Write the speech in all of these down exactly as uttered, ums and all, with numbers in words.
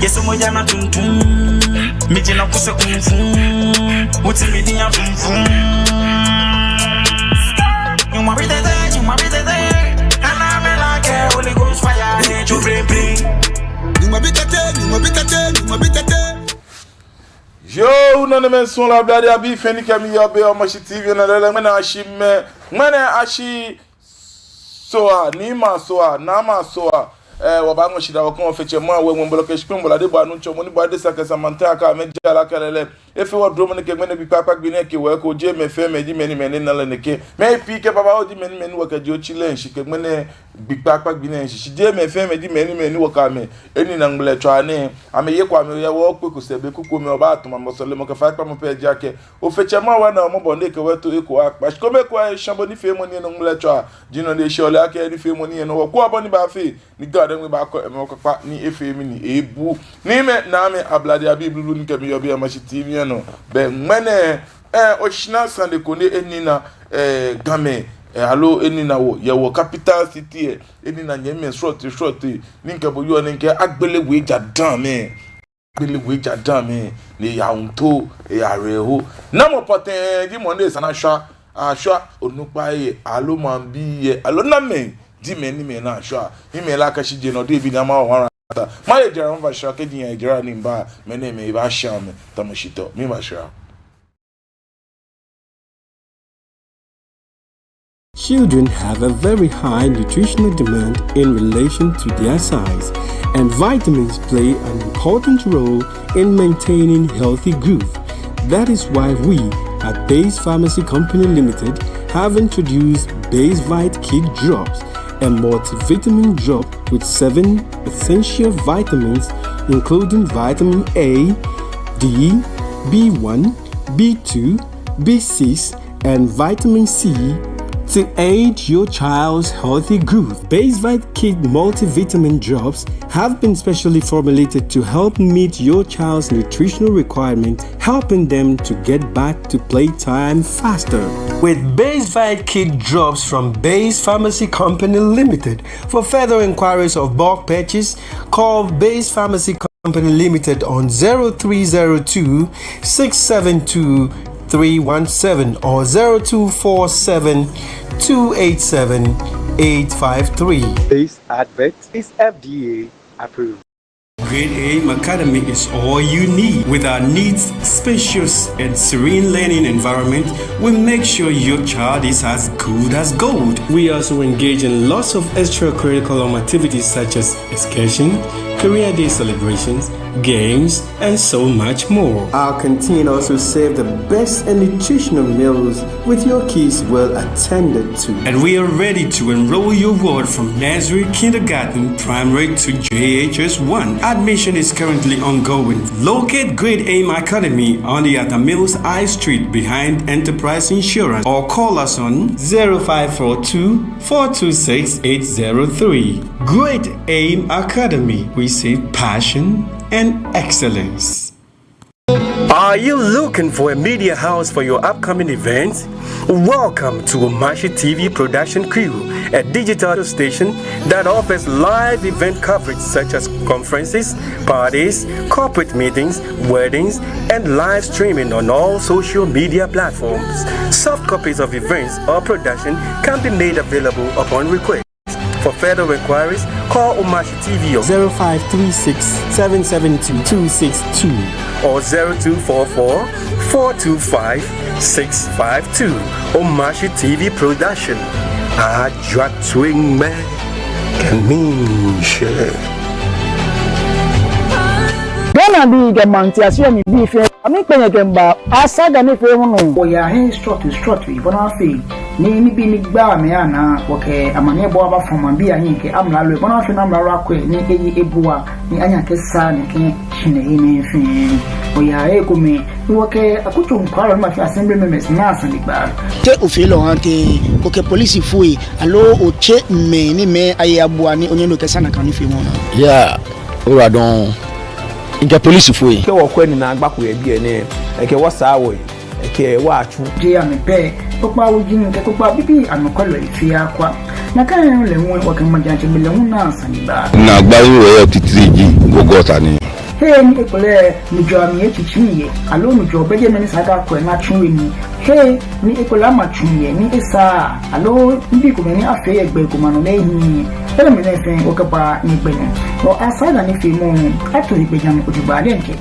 Yesu moja na tuntum. Miji na kuse kung fu. Uti mi dia fum fum. Nyuma bitete, nyuma bitete. Ana me like Holy Ghost fire. Hey, chu bring, bring. Nyuma bitete, nyuma bitete, nyuma bitete. Yoo, nɔ ni mɛi sɔŋŋ lɛ, Ablade abii fɛɛ ni kɛ mi yɔɔ biɛ yɛ Omashi T V nɔ lɛ, ŋmɛnɛ ashi mɛ, ŋmɛnɛ ashi Sohaa, Nii Maa Sohaa, Naa Maa Sohaa. Ɛɛ, wɔbaaŋɔ shidaa wɔkɛha Ofe Tsɛ Mawu, ŋwɛi bɔlɔ kɛ shikpɔŋ bɔlɔ, adebɔɔ Nuŋtsɔ, mɔ ni bɔ adesa kɛ samantaŋ, akɛ amɛjara kɛ lɛ lɛ. Efee wɔ dromɔ nɛkɛ ŋmɛnɛ gbi kpakpa gbi nɛɛ kɛ wɔ ko, jeee mɛi fɛɛ mɛi ji mɛi ni mɛi ni na lɛ nɛkɛ. Mɛi pii kɛ babaoo ji mɛi ni mɛi ni wɔkɛ ji otsi lɛ shishi kɛ ŋmɛnɛ gbi kpakpa gbi nɛɛ shishi. Jeee mɛi fɛɛ mɛi ji mɛi ni mɛi ni wɔkɛ amɛ enina ŋmlɛtswaa nɛɛ. Amɛyeko amɛyawɔ kpeko sɛɛ be kuku mɛi wɔbaato amɛ sɔlemɔ kɛ faikpamɔ pɛ ji akɛ Ofe Tsɛ Mawu ana wɔ mɔbɔ ni ekɛ wɔ to eko akpa. Shi kome ko eshã bɔ nifeemɔ nɛɛ nɔ ŋmlɛtswaa. Ji nɔ ni eshɛ ole akɛ nifeemɔ nɛɛ nɔ wɔkwɛɔ bɔ ni baafee ni Ga-Dangme baakɔ emli kpakpa ni efee mli ni ebu. Niimɛi, Naamɛi, Ablade abii blublu ni kɛ mi yɔɔ biɛ yɛ Omashi T V nɔ. Bɛ ŋmɛnɛ, ɛɛ, oshara sane ko ni enina, ɛɛ, Gamɛi, ɛɛ, aloo enina wɔ, yɛ wɔ capital city lɛ, enina nyɛmimɛi srɔtoi srɔtoi, ni mikɛ bo yɔɔ ni mikɛɛ agbele wɔ eja damɛ. Agbele wɔ eja damɛ, ni eya ŋto, eya rɛho. Namɔ pɔtɛɛ ji mɔ ni esa ni ashwa, ashwa onukpai lɛ, aloo maŋbii lɛ, aloo namɛi ji mɛi ni mɛi ni ashwa. Mimɛi lɛ akɛ shi je nɔ de bi ni ama wɔ hara ta. Maye jara maba shara kɛji miya jara ni miba, mɛi nɛɛ mɛi baashara mɛi tamɔ shitɔ. Miba shara. Children have a very high nutritional demand in relation to their size, and vitamins play an important role in maintaining healthy growth. That is why we at Base Pharmacy Company Limited have introduced Basevite Kid Drops, a multivitamin drop with seven essential vitamins, including vitamin A, D, B one, B two, B six, and vitamin C to aid your child's healthy growth. Basevite Kid multivitamin drops have been specially formulated to help meet your child's nutritional requirement, helping them to get back to playtime faster. With Basevite Kid Drops from Base Pharmacy Company Limited, for further inquiries of bulk purchase, call Base Pharmacy Company Limited on zero three zero two, six seven two, three one seven or zero two four seven, two eight seven, eight five three. This advert is F D A approved. Great Aim Academy is all you need. With our neat, spacious, and serene learning environment, we make sure your child is as good as gold. We also engage in lots of extracurriculum activities such as excursion, career day celebrations, games, and so much more. Our canteen also serve the best and nutritional meals with your kids well attended to. And we are ready to enroll your ward from nursery, kindergarten, primary to J H S one. Admission is currently ongoing. Locate Great Aim Academy on the Atta Mills High Street behind Enterprise Insurance or call us on zero five four two, four two six, eight zero three. Great Aim Academy, we see passion and excellence. Are you looking for a media house for your upcoming events? Welcome to Omashi T V production crew, a digital station that offers live event coverage such as conferences, parties, corporate meetings, weddings, and live streaming on all social media platforms. Soft copies of events or production can be made available upon request. For further inquiries, call Omashi T V on zero five three six, seven seven two, two six two or zero two four four, four two five, six five two. Omashi T V production. Ajwa twin me. Kɛ miishɛɛ. Ghanabii kɛ maŋtiase mli bii fɛɛ, amɛkpɛ nyɛ kɛmiiba Asaga nifeemɔ nɔ. Wɔyaa he srɔtoi srɔtoi bɔ ni afee ni nibii ni gbaa mɛi anaa, wɔkɛ amaniɛbɔɔ abafɔ maŋbii ahiɛ kɛ amralo, bɔ ni afee ni amralo akwɛ ni eye ebua ni anyɛ akɛsaa nɛkɛ shihilɛi nɛɛ fɛɛ. Wɔyaa he kome ni wɔkɛ akutso nɔkwɛlɔi ni ma fee assembly members naa sanegbaa. Te ofeɔ lɛ ohaa tɛŋŋ, okɛ polisifoi aloo otsɛ mɛi ni amɛye abua ni onyɛ ni okɛsaa nakai nifeemɔ naa? Yeah, ora dɔŋŋ. Mikɛ polisifoi. Kɛ wɔkwɛ ni naagba ko yɛ biɛ nɛɛ, ekɛ wɔ saa wɔyi, ekɛ wɔ atsu. Jeee amɛ pɛ, kpokpaa wuji kɛ kpokpaa bibii anɔkwɛlɔi fɛɛ akwa. Nakai nɔŋŋ lɛ hu wɔkɛ majiatsɛmɛi lɛ hu naa sanegbaa. Naagbai ni wɔyɔɔ titri ji wɔ gɔta nɛɛ. Hei ni ekolɛ nujɔɔ amli etsitsi yɛ, aloo nujɔɔ bɛ jɛmɛ ni esa akɛ akwɛ ni atsu he nii. Hei ni ekolɛ ama tsu yɛ ni esaaa, aloo nibii komɛi ni afee yɛ gbɛ ko ma nɔ lɛ ehiii. Enɛɛmɛi nɛɛ fɛɛ wɔkɛbaa nyɛgbɛ nɔ. Wɔ Asaga nifeemɔ ato he gbɛjianɔ ko jogbaŋŋ diɛŋtsɛ.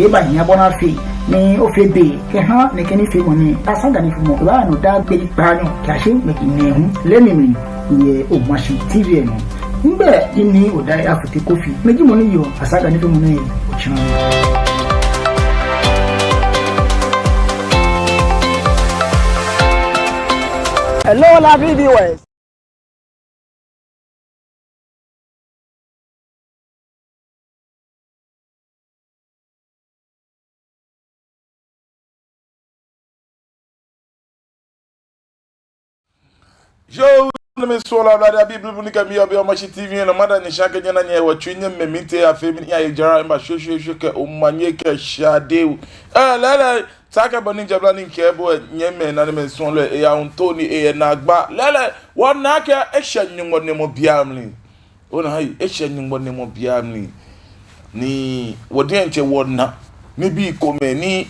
Ebaahi bɔ ni afee ni ofee be kɛha nɛkɛ nifeemɔ nɛɛ. Asaga nifeemɔ baa nɔ daa gbi kpaanyɔ kɛyashi gbi nɛɛhu lɛ mli yɛ Omashi T V lɛ nɔ. Migbɛi ji Nii Odai Afotey Kofi. Mi ji mɔ ni yɔɔ Asaga nifeemɔ nɛɛ he. Otsiɔ. Hello, lovely viewers. Yoo, ni misuɔlɔi ablade abii blublu ni kɛ mi yɔɔ biɛ Omashi T V nɔ, mada nyɛ shi akɛ nyɛna nyɛ wɔ tsui nyɛmimɛi, miitee afee mi ni yaa ejara mba shweshweeshwe kɛ omanye kɛ shade. Ee, lɛɛlɛŋ, taakɛ bɔ ni jabla ni kɛ bo nyɛmimɛi nanemɛi suɔlɔi, eyawu too ni eyɛ naagba. Lɛɛlɛŋ, wɔna akɛ eshɛ Nyɔŋmɔ nɛɛmɔ biɛ mli. Ona hei, eshɛ Nyɔŋmɔ nɛɛmɔ biɛ mli. Ni wɔ diɛŋtsɛ wɔna nibii komɛi ni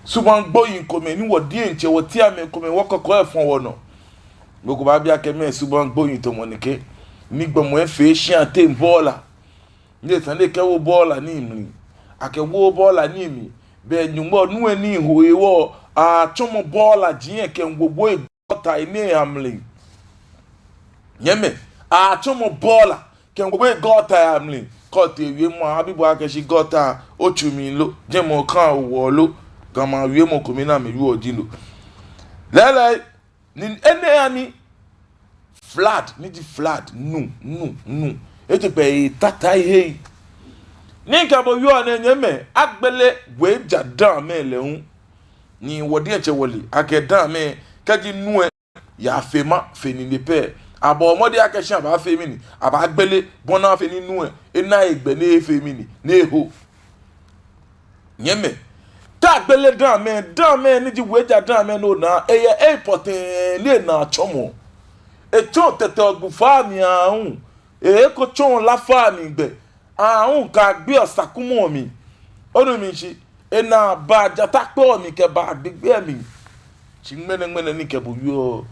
subaŋ gbohii komɛi ni wɔ diɛŋtsɛ wɔteŋ mɛi komɛi wɔkɔkɔ efɔŋ wɔnɔ. Mɔ ko baabi akɛ mɛɛ subaŋ gbohii tamɔ nɛkɛ ni gbɔmɔ efee shia teŋ bɔɔla. Ni esa ni ekɛwo bɔɔla nii mli. Akɛwo bɔɔla nii mli. Bɛ Nyɔŋmɔ nu eni ho ewɔ, atsɔmɔ bɔɔla jin ekɛ ŋwo bo egɔta enɛ amli. Nyɛmimɛi, atsɔmɔ bɔɔla kɛ ŋwo bo egɔta amli. Kɛ otee wiemɔ abi bo akɛ shi gɔta otsu mli lo, jɛmɛ oka owɔ lo, Ga maŋ wiemɔ ko mli ni amɛwieɔ ji lo. Lɛɛlɛŋ, ni enɛ ani flood, ni ji flood, nu, nu, nu. Ejɛ gbɛ etata ehei. Ni kɛ bo yɔɔ nɛɛ nyɛmimɛi, agbele Weija dam lɛ hu. Ni wɔ diɛŋtsɛ wɔle akɛ dam lɛ, kɛji nu lɛ yafee ma fe nine pɛ, abɔɔ mɔdɛŋ akɛ shi abaafee mɛni, abaagbele bɔ ni afee ni nu lɛ ena egbɛ ni efee mɛni, ni eho. Nyɛmimɛi, te agbele dam lɛ, dam lɛ ni ji Weija dam lɛ nɔ naa, eyɛ ei pɔtɛɛ ni ena tsɔmɔ. Etsɔ Tɛtɛ Ogbu faa mli aahu, eko tsɔ La faa mli gbɛ aahu kɛgbeɔ Sakumɔ mli. Onu mishishi, ena baa Jata kpɔ mli kɛbaa Gbegbe mli. Shi ŋmɛnɛ ŋmɛnɛ ni kɛ bo yɔɔ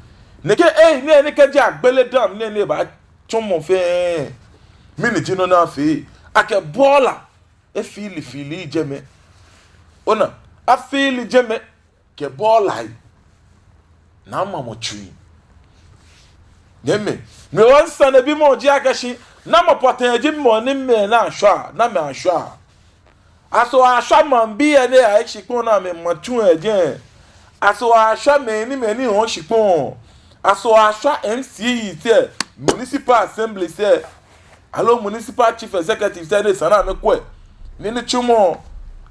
nɛkɛ ei nɛɛ ni kɛji agbele dam lɛ ni ebaatsɔmɔ fɛɛ, mɛni ji nɔ ni afee? Akɛ bɔɔla efili fili jɛmɛ. Ona, afili jɛmɛ kɛ bɔɔlai. Namɔ tsui. Nyɛmimɛi, mi wɔŋ sane bimɔ ji akɛ shi, namɔ pɔtɛɛ ji mɔ ni mɛi ni ashwa, namɛi ashwa. Aso ashwa maŋbii lɛ ni yɔɔ shikpɔŋ ni amɛma tsu lɛ jɛi? Aso ashwa mɛi ni mɛi ni yɔɔ shikpɔŋ? Aso ashwa M C Es lɛ, municipal assemblies lɛ, aloo municipal chief executives lɛ ni esa ni amɛkwɛ nitsumɔ,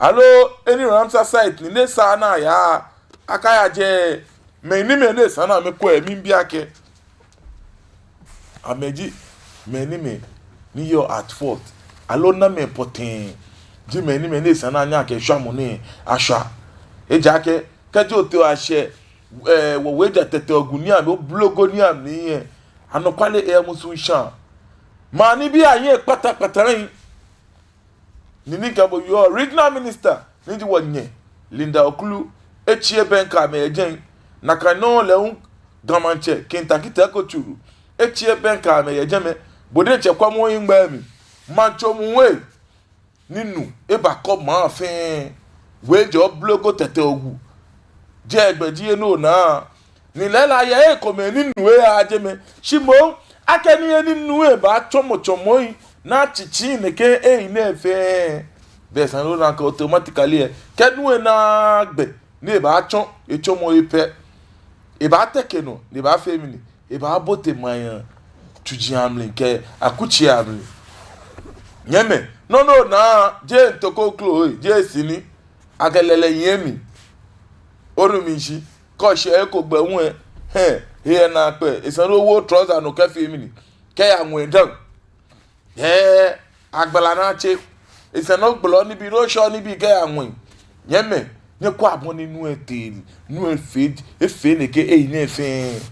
aloo any Ramsar site ni esa ni aya akaya jɛi? Mɛi ni mɛi ni esa ni amɛkwɛ, miibi akɛ amɛji mɛi ni mɛi ni yɔɔ at fault, aloo namɛi pɔtɛɛ ji mɛi ni mɛi ni esa ni anyɛ akɛ shwamɔ nɛɛ ashwa? Ejaakɛ kɛji otee ashɛ, eh, wɔ Weija Tɛtɛ Ogbu nii amli, Oblogo nii amli lɛ, anɔkwale eyɛ musu ŋsha. Maŋ nibii ahiɛ kpatakpata lɛ. Ni ni kɛ bo yɔɔ, regional minister ni ji wɔnyɛ Linda Ocloo etsi ebɛŋkɛ amɛ yɛ jɛi. Nakai nɔŋŋ lɛ hu Ga Maŋtsɛ King Tackie Teiko Tsuru etsi ebɛŋkɛ amɛ yɛ jɛmɛ. Bo diɛŋtsɛ kwɛmɔ ohiŋmɛi mli. Maŋtsɛ Omu We ni nu ebakɔ maŋ fɛɛ, Weija, Oblogo, Tɛtɛ Ogbu. Jɛi gbɛjianɔ naa. Ni lɛɛlɛŋ ayɛ ekomɛi ni nu eyaaa jɛmɛ. Shi moŋ, akɛni eni nu ebaatsɔmɔ tsɔmɔi, ni atsitsi nɛkɛ ei nɛɛ fɛɛ, bɛ esa ni ona akɛ automatically lɛ, kɛ nu lɛ na gbɛ ni ebaatsɔ etsɔmɔi pɛ, ebaateke nɔ ni ebaafee mɛni, ebaabote maŋ lɛ tsuji amli kɛ akutsei amli. Nyɛmimɛi, nɔ nɔ naa, jeee ntokoklo, jeee sini, akɛ lɛlɛ yɛ mli. Onu mishishi, kɛ oshɛ he ko gbɛ hu lɛ, hɛɛ, he lɛ naakpɛɛ, esa ni owo trouser nɔ kɛfee mɛni, kɛya ŋwɛi dani. Hɛɛ, agbala naa tse. Esa ni ogbala onibii, ni oshɔ onibii kɛya ŋwɛi. Nyɛmimɛi, nyɛkwɛa bɔ ni nu lɛ tee, nu lɛ fee, efee nɛkɛ ei nɛɛ fɛɛ.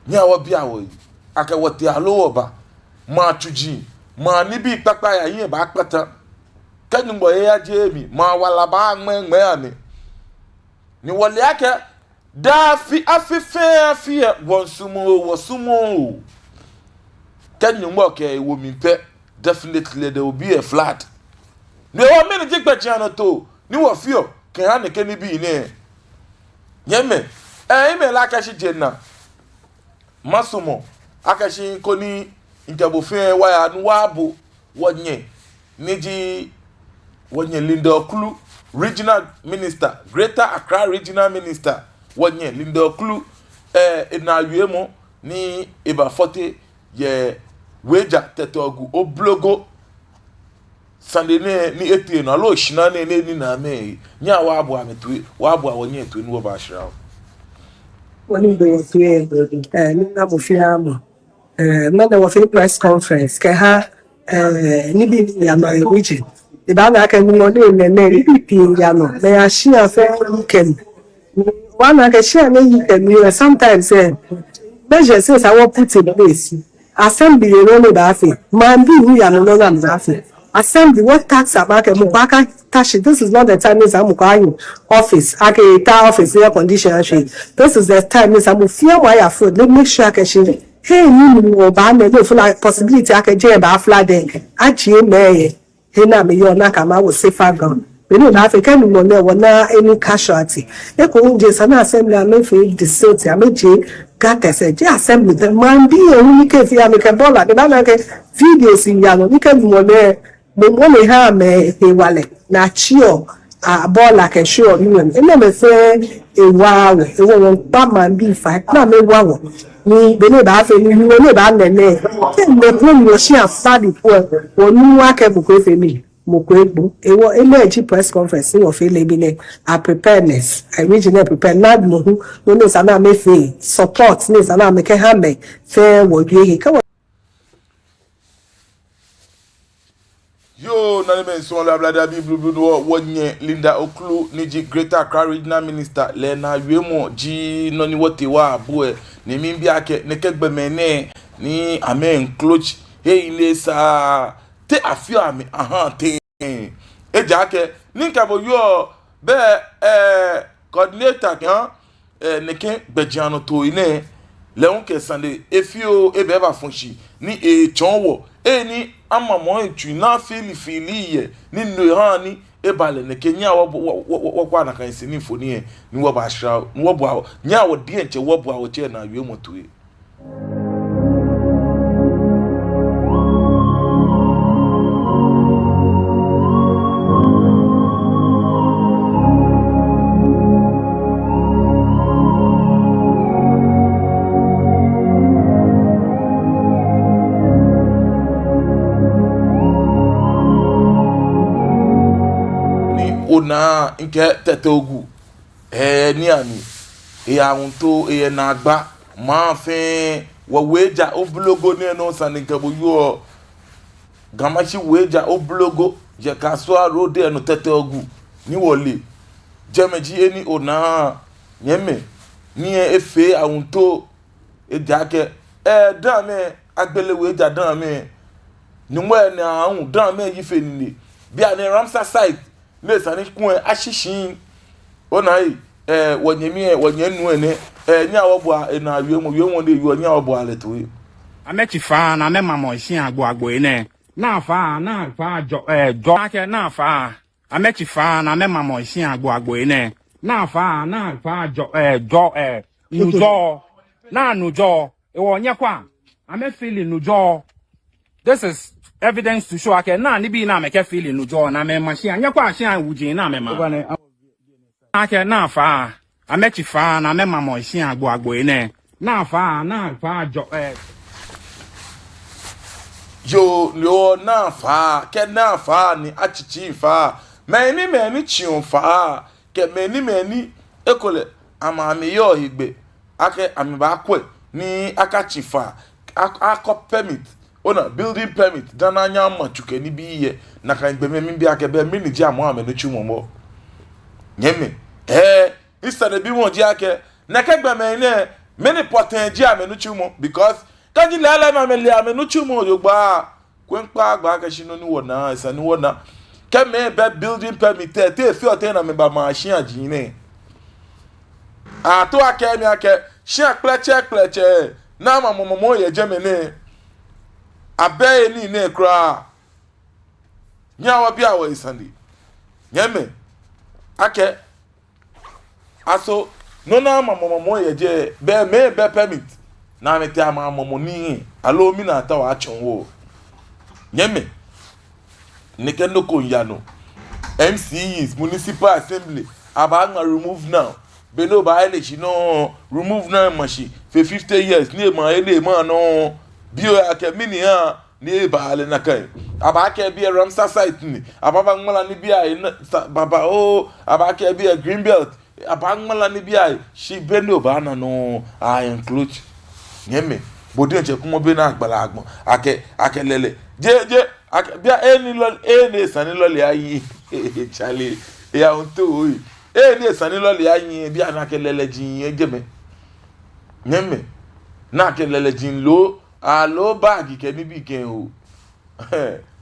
Nyɛhaa wɔbia wɔyi akɛ wɔtee aloo wɔba. Maŋ tsuji, maŋ nibii kpakpai ahiɛ baakpata. Kɛ Nyɔŋmɔ he eyaje mli, mɔ awala baaŋmɛŋmɛ amɛ. Ni wɔle akɛ daa afi, afi fɛɛ afi lɛ, wɔmiisumɔ oo, wɔsumɔɔɔ oo. Kɛ Nyɔŋmɔ kɛ ewo mli pɛ, definitely there will be a flood. Ni hewɔ mɛni ji gbɛjianɔtoo ni wɔfeɔ kɛha nɛkɛ nibii nɛɛ? Nyɛmimɛi, eh, mile akɛ shi je na. Masumɔ akɛ shi koni mikɛ bo fɛɛ wɔya ni wɔyabo wɔnyɛ ni ji wɔnyɛ Linda Ocloo, Regional Minister, Greater Accra Regional Minister, wɔnyɛ Linda Ocloo, eh, enaawiemɔ ni ebafɔse yɛ Weija Tetegu Oblogo sane nɛɛ ni etee nɔ, aloo shinaa nɛɛ ni enina amɛ. Nyɛhaa wɔboa amɛ toi, wɔboa wɔnyɛ toi ni wɔbashra oo. Wɔnii be wɔ toi, eh, ni na mɔ fɛɛ mɔ. Eh, mɛni wɔfee press conference kɛha, eh, nibii ni yaa nɔ yɛ region. Ebaana akɛ Nyɔŋmɔ nɛɛ, nɛɛ, nɛɛ, nibii pii yaa nɔ. Mɛi ashia fɛɛ kɛ mi. Wɔna akɛ shia nɛɛ yi kɛ mi, eh, sometimes, eh, measures ni esa wɔ put in place. Assembly lɛ nɔ ni baafee. Maŋbii hu yaa nɔ ni amɛbaafee. Assembly, what tax amɛkɛ mɔ ko akata shi. This is not the time ni esa mɔ ko ahi office. Akɛ eta office air condition ashwie. This is the time ni esa mɔ fɛɛ mɔ aya front. Let make sure akɛ shi. He ni mɔ baana ni flood possibility akɛ je baaflood lɛ. Ajie mɛi yɛ he ni amɛyɔɔ ni akɛ amɛ awo safer ground. Be ni baafee kɛ Nyɔŋmɔ na wɔna any casualty. Eko hu ji esa ni assembly amɛfee decent, amɛjie gutters, eh, je assembly pɛ. Maŋbii lɛ hu ni kɛ fɛɛ amɛkɛ bɔɔla, ni baana akɛ videos yaa nɔ, ni kɛ Nyɔŋmɔ na, Nyɔŋmɔ na eha amɛ hewalɛ ni atsiɔ, ah, bɔɔla kɛshwieɔ nii. Enɛɛmɛi fɛɛ ewa wɔ, hewɔ wɔmiikpa maŋbii fai ni amɛwa wɔ. Ni be ni baafee ni Nyɔŋmɔ ni baana nɛɛ, kɛ mɛi po ni wɔshia flood po, wɔnu akɛ mɔ ko efee mi, mɔ ko egbo. Hewɔ enɛ ji press conference ni wɔfee lɛ be nɛɛ, a preparedness, a region lɛ prepare, NADMO hu, nɔ ni esa ni amɛfee, support ni esa ni amɛkɛha mɛi fɛɛ wɔwie he. Kɛ wɔ Yoo, nanemɛi, misumɔlɔi, Ablade abii blublu, wɔ, wɔnyɛ Linda Ocloo ni ji Greater Accra Regional Minister lɛ enaawiemɔ ji nɔ ni wɔtee wɔyabo lɛ, ni miibi akɛ nɛkɛ gbɔmɛi nɛɛ ni amɛ-encroach he ni esa, te afeɔ amɛ ahaa tɛŋŋ? Ejaakɛ ni mikɛ bo wieɔ, bɛ, eh, coordinator kɛha, eh, nɛkɛ gbɛjianɔtoo nɛɛ, lɛ hu kɛ sane lɛ fioo, ebɛ ebafɔ shi ni etsɔɔ wɔ he ni amamɔ etsui naa fiilii fiilii yɛ, ni no eha ni eba lɛ nɛkɛ. Nyɛhaa wɔ, wɔ, wɔ, wɔ, wɔkwɛa nakai sini mfoniri lɛ ni wɔbashra, ni wɔboa wɔ, nyɛhaa wɔ diɛŋtsɛ wɔboa wɔtsɛ enaawiemɔ toi. Ni ona akɛ Tetegu, eh, ni ani, eya ŋuto, eyɛ naagba, maŋ fɛɛ, wɔ Weija Oblogo nɛɛ nɔ sani mikɛ bo wieɔ, Ga Mashie Weija Oblogo, yɛ Kasoa Road lɛ nɔ Tetegu, ni wɔle. Jɛmɛ ji he ni ona, nyɛmimɛi, nii lɛ efee aŋuto, ejaakɛ, eh, damɛi, agbele Weija damɛi, Nyɔŋmɔ ni ahu damɛi yi fe nine. Bianɛ Ramsar site, ni esa ni kulɛ ashishi. Ona ei, eh, wɔnyɛmi lɛ, wɔnyɛmi nuu lɛ nɛ, eh, nyɛhaa wɔboa enaawiemɔ, wiemɔ ni ewieɔ, nyɛhaa wɔboa lɛ toi. Amɛtsi faa ni amɛmamɔ eshia agbo agbo lɛ nɛ. Naa faa, naa faa jɔ, eh, jɔ. Akɛ naa faa. Amɛtsi faa ni amɛmamɔ eshia agbo agbo lɛ nɛ. Naa faa, naa faa jɔ, eh, jɔ, eh, nu jɔ. Naa nu jɔ. Hewɔ nyɛkwɛa, amɛfili nu jɔ. This is evidence to show akɛ naa nibii ni amɛkɛfili nu jɔ ni amɛma shia. Nyɛkwɛa shia wuji ni amɛma. Akɛ naa faa, amɛtsi faa ni amɛmamɔ eshia agbo agbo lɛ nɛ. Naa faa, naa faa jɔ, eh. Yoo, yoo, naa faa, kɛ naa faa ni atsitsi faa. Mɛi ni, mɛi ni tsiɔ faa, kɛ mɛi ni, mɛi ni ekolɛ amɛ amɛyɔɔ hegbɛ akɛ amɛbaakwɛ ni akatsi faa, ak-, akɔ permit, ona, building permit, dani anyɛ ama tsu kɛ nibii yɛ. Nakai gbɔmɛi miibi akɛ bɛ mɛni ji amɛ amɛnitsumɔ mɔ. Nyɛmimɛi, eh, misanebimɔ ji akɛ, nɛkɛ gbɔmɛi nɛɛ, mɛni pɔtɛɛ ji amɛnitsumɔ, because kɛji lɛɛlɛŋ amɛle amɛnitsumɔ jogbaŋŋ, kwɛ ŋkpa agba akɛ shi nɔ ni wɔna, esa ni wɔna. Kɛ mɛi bɛ building permit lɛ, te efeɔ tɛŋŋ ni amɛbamaa shia ji nɛɛ? Ato akɛ mi akɛ shia kplɛtsɛ kplɛtsɛ ni amamamamɔ yɛ jɛmɛ nɛɛ, abɛ enii nɛɛ kwraa. Nyɛhaa wɔbia wɔhe sane. Nyɛmimɛi, akɛ aso nɔ ni amamamamɔ yɛ jɛi, bɛ mɛi bɛ permit ni amɛtee amamamɔ nii, aloo mɛni ataoɔ atsɔɔ wɔ? Nyɛmimɛi, nɛkɛ nɔ ko miiya nɔ. M C Es, Municipal Assembly, abaaŋma remove now. Be ni obaahe shi nɔŋŋ, remove now ma shi fe fifty years, ni ema, ni ema nɔŋŋ. Biɛ oya kɛ mɛni ha ni ebaale nakai? Abaakɛɛ biɛ Ramsar site ni, abaaŋmala nibii ahe, babaoo, abaakɛɛ biɛ Green Belt, abaaŋmala nibii ahe, shi be ni obaana nɔŋŋ, a-encroach. Nyɛmimɛi, bo diɛŋtsɛ kwɛmɔ bɔ ni agbala agbɔn, akɛ, akɛ lɛlɛ. Jeee, jeee, akɛ, biɛ, enii lɔle, enii sane lɔle ayi. Charlie, eya onto oyi. Enii sane lɔle ayi, biɛ ni akɛ lɛlɛ ji yɛ jɛmɛ. Nyɛmimɛi, ni akɛ lɛlɛ ji loo, aloo bag kɛ nibii kɛ oo.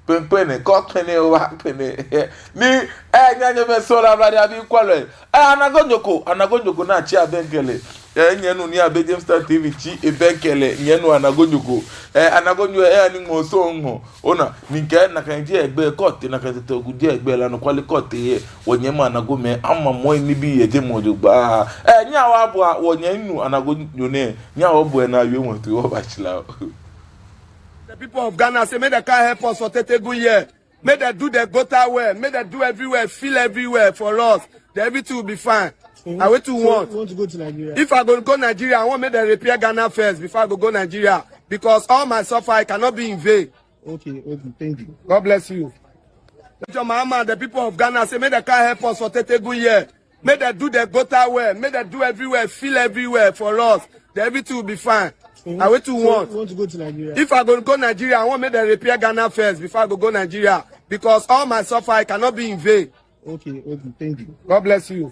Kpɛŋkpɛŋ nɛ, kɔ kpɛŋ nɛ, wa kpɛŋ nɛ. Ni, eh, nyanyɛ mɛ sɔla bladi abi kwalɛ. Eh, anago nyoko, anago nyoko ni atsi abɛŋkɛ lɛ. Eh, nyɛnu ni abɛ Jamestown T V tsi ebɛŋkɛ lɛ, nyɛnu anago nyoko. Eh, anago nyoko, eh, ani ŋmɔ so ŋmɔ. Ona, ni kɛ, nakai ji egbɛ court, nakai Tɛtɛ Ogu ji egbɛ lɛ, anɔkwale court yɛ. Wɔnyɛmimɛi anagomɛi, amamɔ nibii yɛ jɛmɛ jogbaŋŋ. Eh, nyɛhaa wɔbua, wɔnyɛmi nuu anago nyoko nɛɛ, nyɛhaa wɔbua enaa yoomo toi, wɔbaatsila. The people of Ghana say make dem come help us for Tetteh Gu here. Make dem do the gutter well. Make dem do everywhere, fill everywhere for us. Then everything will be fine. And wetin we want. So you want to go to Nigeria? If I go, go Nigeria, I want make dem repair Ghana first before I go, go Nigeria. Because all my suffer, it cannot be in vain. Okay, okay, thank you. God bless you. Major Mahama, the people of Ghana say make dem come help us for Tetteh Gu here. Make dem do the gutter well. Make dem do everywhere, fill everywhere for us. Then everything will be fine. So and wetin we want. So you want to go to Nigeria? If I go, go Nigeria, I want make dem repair Ghana first before I go, go Nigeria. Because all my suffer, it cannot be in vain. Okay, okay, thank you. God bless you.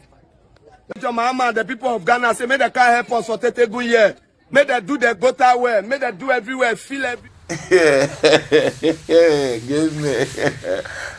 Major Mahama, the people of Ghana say make dem come help us for Tetteh Gu here. Make dem do the gutter well. Make dem do everywhere, fill every. Give me.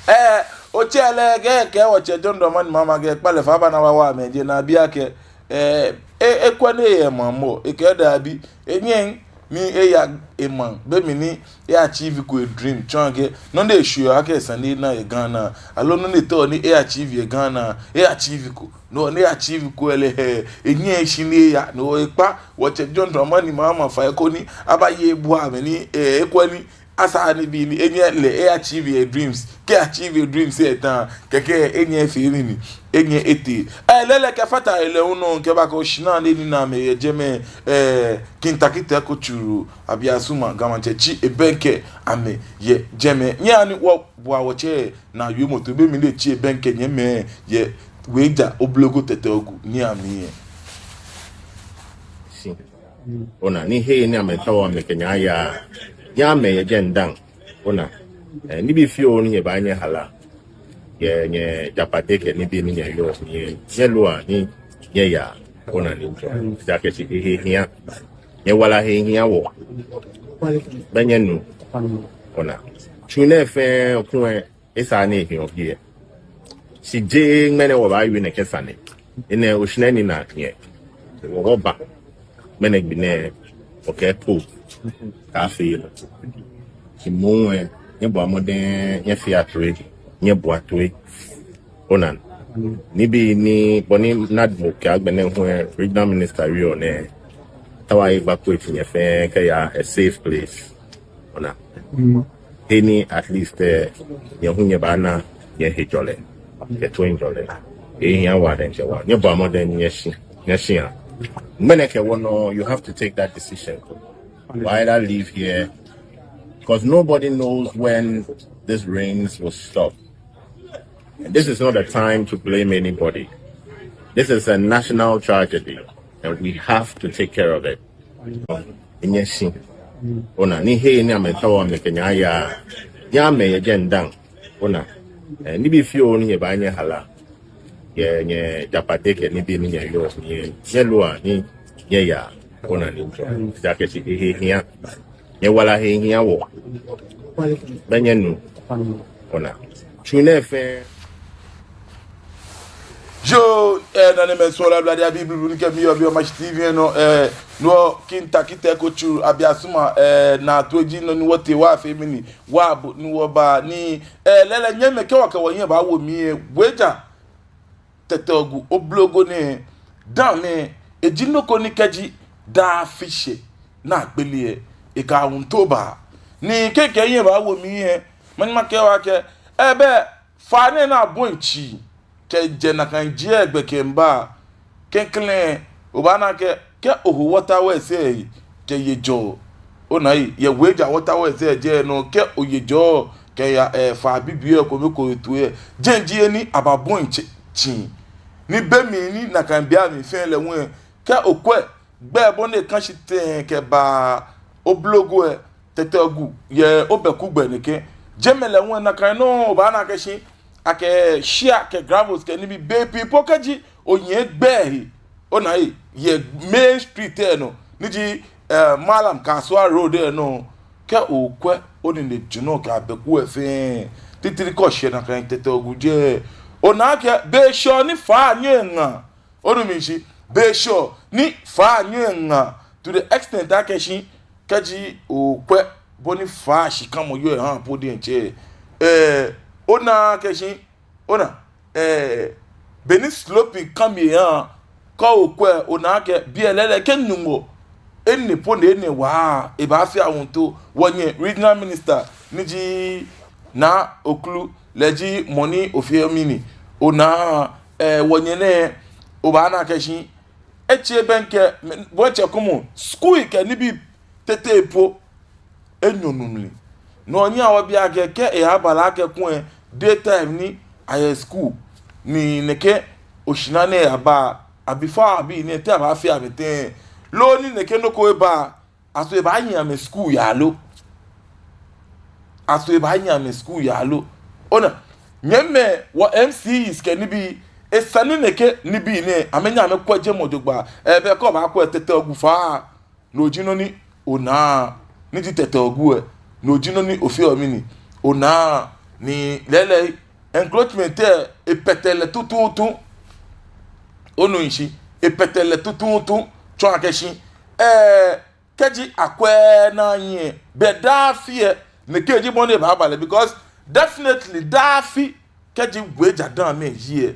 Eh, otsɛ lɛ kɛ, kɛ otsɛ John Dramani Mahama kɛ kpale fa ba na wa wa mɛ je na bi akɛ. Eh, e, ekwɛ ni eyɛ maŋ mɔ, ekɛɛ dabi. Enyɛŋ ni eya emaŋ, be mli ni e-achieve-ko e-dream, tsɔɔ akɛ nɔ ni eshweɔ akɛ esa ni ena yɛ Ghana, aloo nɔ ni etaoɔ ni e-achieve yɛ Ghana, e-achieve-ko. Nɔ ni e-achieve-ko lɛ, hɛɛ, enyɛŋ shi ni eya, no ekpa wɔtsɛ John Dramani Mahama fai ko ni abaye ebua amɛ ni, eh, ekwɛ ni esa ni bi ni enyɛ lɛ e-achieve e-dreams. Kɛ achieve e-dreams lɛ eta, kɛkɛ enyɛ efee nii ni enyɛ etee. Eh, lɛlɛ kɛfata he lɛ hu nɔ, kɛba kɛ oshinaa lɛ ni na amɛ yɛ jɛmɛ, eh, King Tackie Teiko Tsuru, Abiasuma, Ga Maŋtsɛ tsi ebɛŋkɛ amɛ yɛ jɛmɛ. Nyɛhaa ni wɔbua wɔtsɛ naa yoomo toi be mli ni etsi ebɛŋkɛ nyɛmimɛi yɛ Weija Oblogo Tɛtɛ Ogu ni amli yɛ. Shi. Ona, ni hei ni amɛtaoɔ amɛkɛ nyɛ aya, nyɛhaa amɛyɛ jɛi dani. Ona, eh, nibii fioo ni nyɛbaa nyɛhala. Yɛ nyɛ japate kɛ nibii ni nyɛyɔɔ, nyɛ, nyɛlua ni nyɛyaa. Ona ni. Ejaakɛ shi ehe hiaa. Nyɛwala he hiaa wɔ. Bɛ nyɛnu. Ona. Tsu nɛɛ fɛɛ kulɛ esa ni ehiɔ biɛ. Shi jeee ŋmɛnɛ wɔbaawie nɛkɛ sane. Enɛ oshinaa ni na nyɛ. Wɔ, wɔba. Ŋmɛnɛ gbi nɛɛ, wɔkɛɛ po. Kaafee. Shi moŋ lɛ, nyɛbɔa mɔdɛŋ, nyɛfea toi, nyɛbua toi. Ona. Nibii ni, bɔ ni NADMO kɛɛ agbɛnɛ hu lɛ, regional minister wieɔ nɛɛ. Tawa egba ko eti nyɛ fɛɛ kɛya a safe place. Ona. Mm. He ni at least, eh, nyɛ hu nyɛbaana nyɛhejɔlɛ, nyɛtoiŋjɔlɛ. Ehe hiaa waa diɛŋtsɛ waa. Nyɛbɔa mɔdɛŋ nyɛshi, nyɛshia. Ŋmɛnɛ kɛ wɔ nɔ, you have to take that decision. We either live here, 'cause nobody knows when this rains will stop. And this is not a time to blame anybody. This is a national tragedy, and we have to take care of it. Nyɛshi. Ona, ni hei ni amɛtaoɔ amɛkɛ nyɛ aya, nyɛhaa amɛyɛ jɛi dani. Ona, eh, nibii fioo ni nyɛbaa nyɛhala. Yɛ nyɛ japate kɛ nibii ni nyɛyɔɔ, nyɛ, nyɛlua ni nyɛyaa. Ona ni. Ejaakɛ shi ehe hiaa. Nyɛwala he hiaa wɔ. Bɛ nyɛnu. Ona. Tsu nɛɛ fɛɛ. Yoo, eh, nanemɛi, suɔlɔi, ablade abii blublu ni kɛ mi yɔɔ biɛ yɛ Omashi T V lɛ nɔ, eh, no hewɔ King Tackie Teiko Tsuru, Abia Suma, eh, Naa Tue ji nɔ ni wɔtee wɔyafee mɛni, wɔyabo ni wɔba ni, eh, lɛɛlɛŋ nyɛmimɛi, kɛ wɔkɛ wɔhiɛ baawo mli lɛ, Weija Tɛtɛ Ogu Oblogo nɛɛ, damɔ lɛ, eji nɔ ko ni kɛji daa afi shɛ ni agbele lɛ, ekɛ awuŋtoo baa. Ni kɛ mikɛ mihiɛ baawo mli lɛ, manyɛ makɛɛ wɔ akɛ, eh, bɛ faa nɛɛ ni abɔi tsii kɛjɛ nakai jɛi gbɛ kɛmiiba, klɛŋklɛŋ, obaana akɛ, kɛ oho water works lɛ he, kɛ yejɔɔ, ona, yɛ Weija water works lɛ jɛi nɔ, kɛ oyejɔɔ kɛya, eh, faa bibioo lɛ kome ko toi lɛ, jɛi ji he ni ababɔi tsɛ, tsii. Ni be mli ni nakai beiaŋ mli fɛɛ lɛ hu lɛ, kɛ okwɛ gbɛ bɔ ni eka shi tɛŋŋ kɛba Oblogo lɛ, Tɛtɛ Ogu, yɛ Obɛku gbɛ nɛkɛ. Jɛmɛ lɛ hu lɛ nakai nɔŋŋ obaana akɛ shi, akɛ shia kɛ gravels kɛ nibii, bei pii po kɛji onyiɛ gbɛ he, ona, yɛ main street lɛ nɔ, ni ji, eh, Mallam Kasuwa Road lɛ nɔ, kɛ okwɛ Oninejurɔ kɛ Abɛku lɛ fɛɛ, titri kɛ oshɛ nakai Tɛtɛ Ogu jɛi, onaa akɛ be shɛɔ ni faa nyɛɔ eŋa. Onu mi shishi, be shɛɔ ni faa nyɛɔ eŋa to the extent akɛ shi, kɛji okwɛ bɔ ni faa shikamɔ yɔɔ ehaa po diɛŋtsɛ, eh, ona akɛ shi, ona, eh, beni sloping kã mli ehaa, kɛ okwɛ, ona akɛ biɛ lɛɛlɛŋ kɛ Nyɔŋmɔ enɛ po ni enɛ wa, ebaafee awuŋtoo. Wɔnyɛ regional minister ni ji Naa Oklu, lɛ ji mɔ ni ofeɔ mɛni, ona, eh, wɔnyɛ nɛɛ, obaana akɛ shi, etsɛ bɛŋkɛ, mɛ, bɔ tsɛ kɔmɔ, school kɛ nibii tete po enyɔ nu mli. No hewɔ nyɛhaa wɔbiɔ akɛ, kɛ eyaaba lɛ akɛ kulɛ daytime ni ayɛ school, ni nɛkɛ oshara nɛɛ yaba, abifao abii nɛɛ, te abaafee amɛtɛŋŋ? Loo ni nɛkɛ nɔ ko eba, aso ebaahi amɛ school yaa lo? Aso ebaahi amɛ school yaa lo? Ona, nyɛmimɛi, wɔ M C Es kɛ nibii, esa ni nɛkɛ nibii nɛɛ, amɛnyɛ amɛkwɛ jɛmɛ jogbaŋŋ. Eh, bɛ kɛ obaakwɛ Tɛtɛ Ogu faa, no ji nɔ ni onaa, ni ji Tɛtɛ Ogu lɛ, no ji nɔ ni ofeɔ mɛni, onaa, ni lɛɛlɛŋ encroachment lɛ, epɛtɛ lɛ tuuntu. Onu mi shishi, epɛtɛ lɛ tuuntu, tsɔɔ akɛ shi, eh, kɛji akwɛ naa lɛ, bɛ daa afi lɛ, nɛkɛ ji bɔ ni ebaaba lɛ, because definitely daa afi, kɛji Weija damɔ lɛ yi lɛ,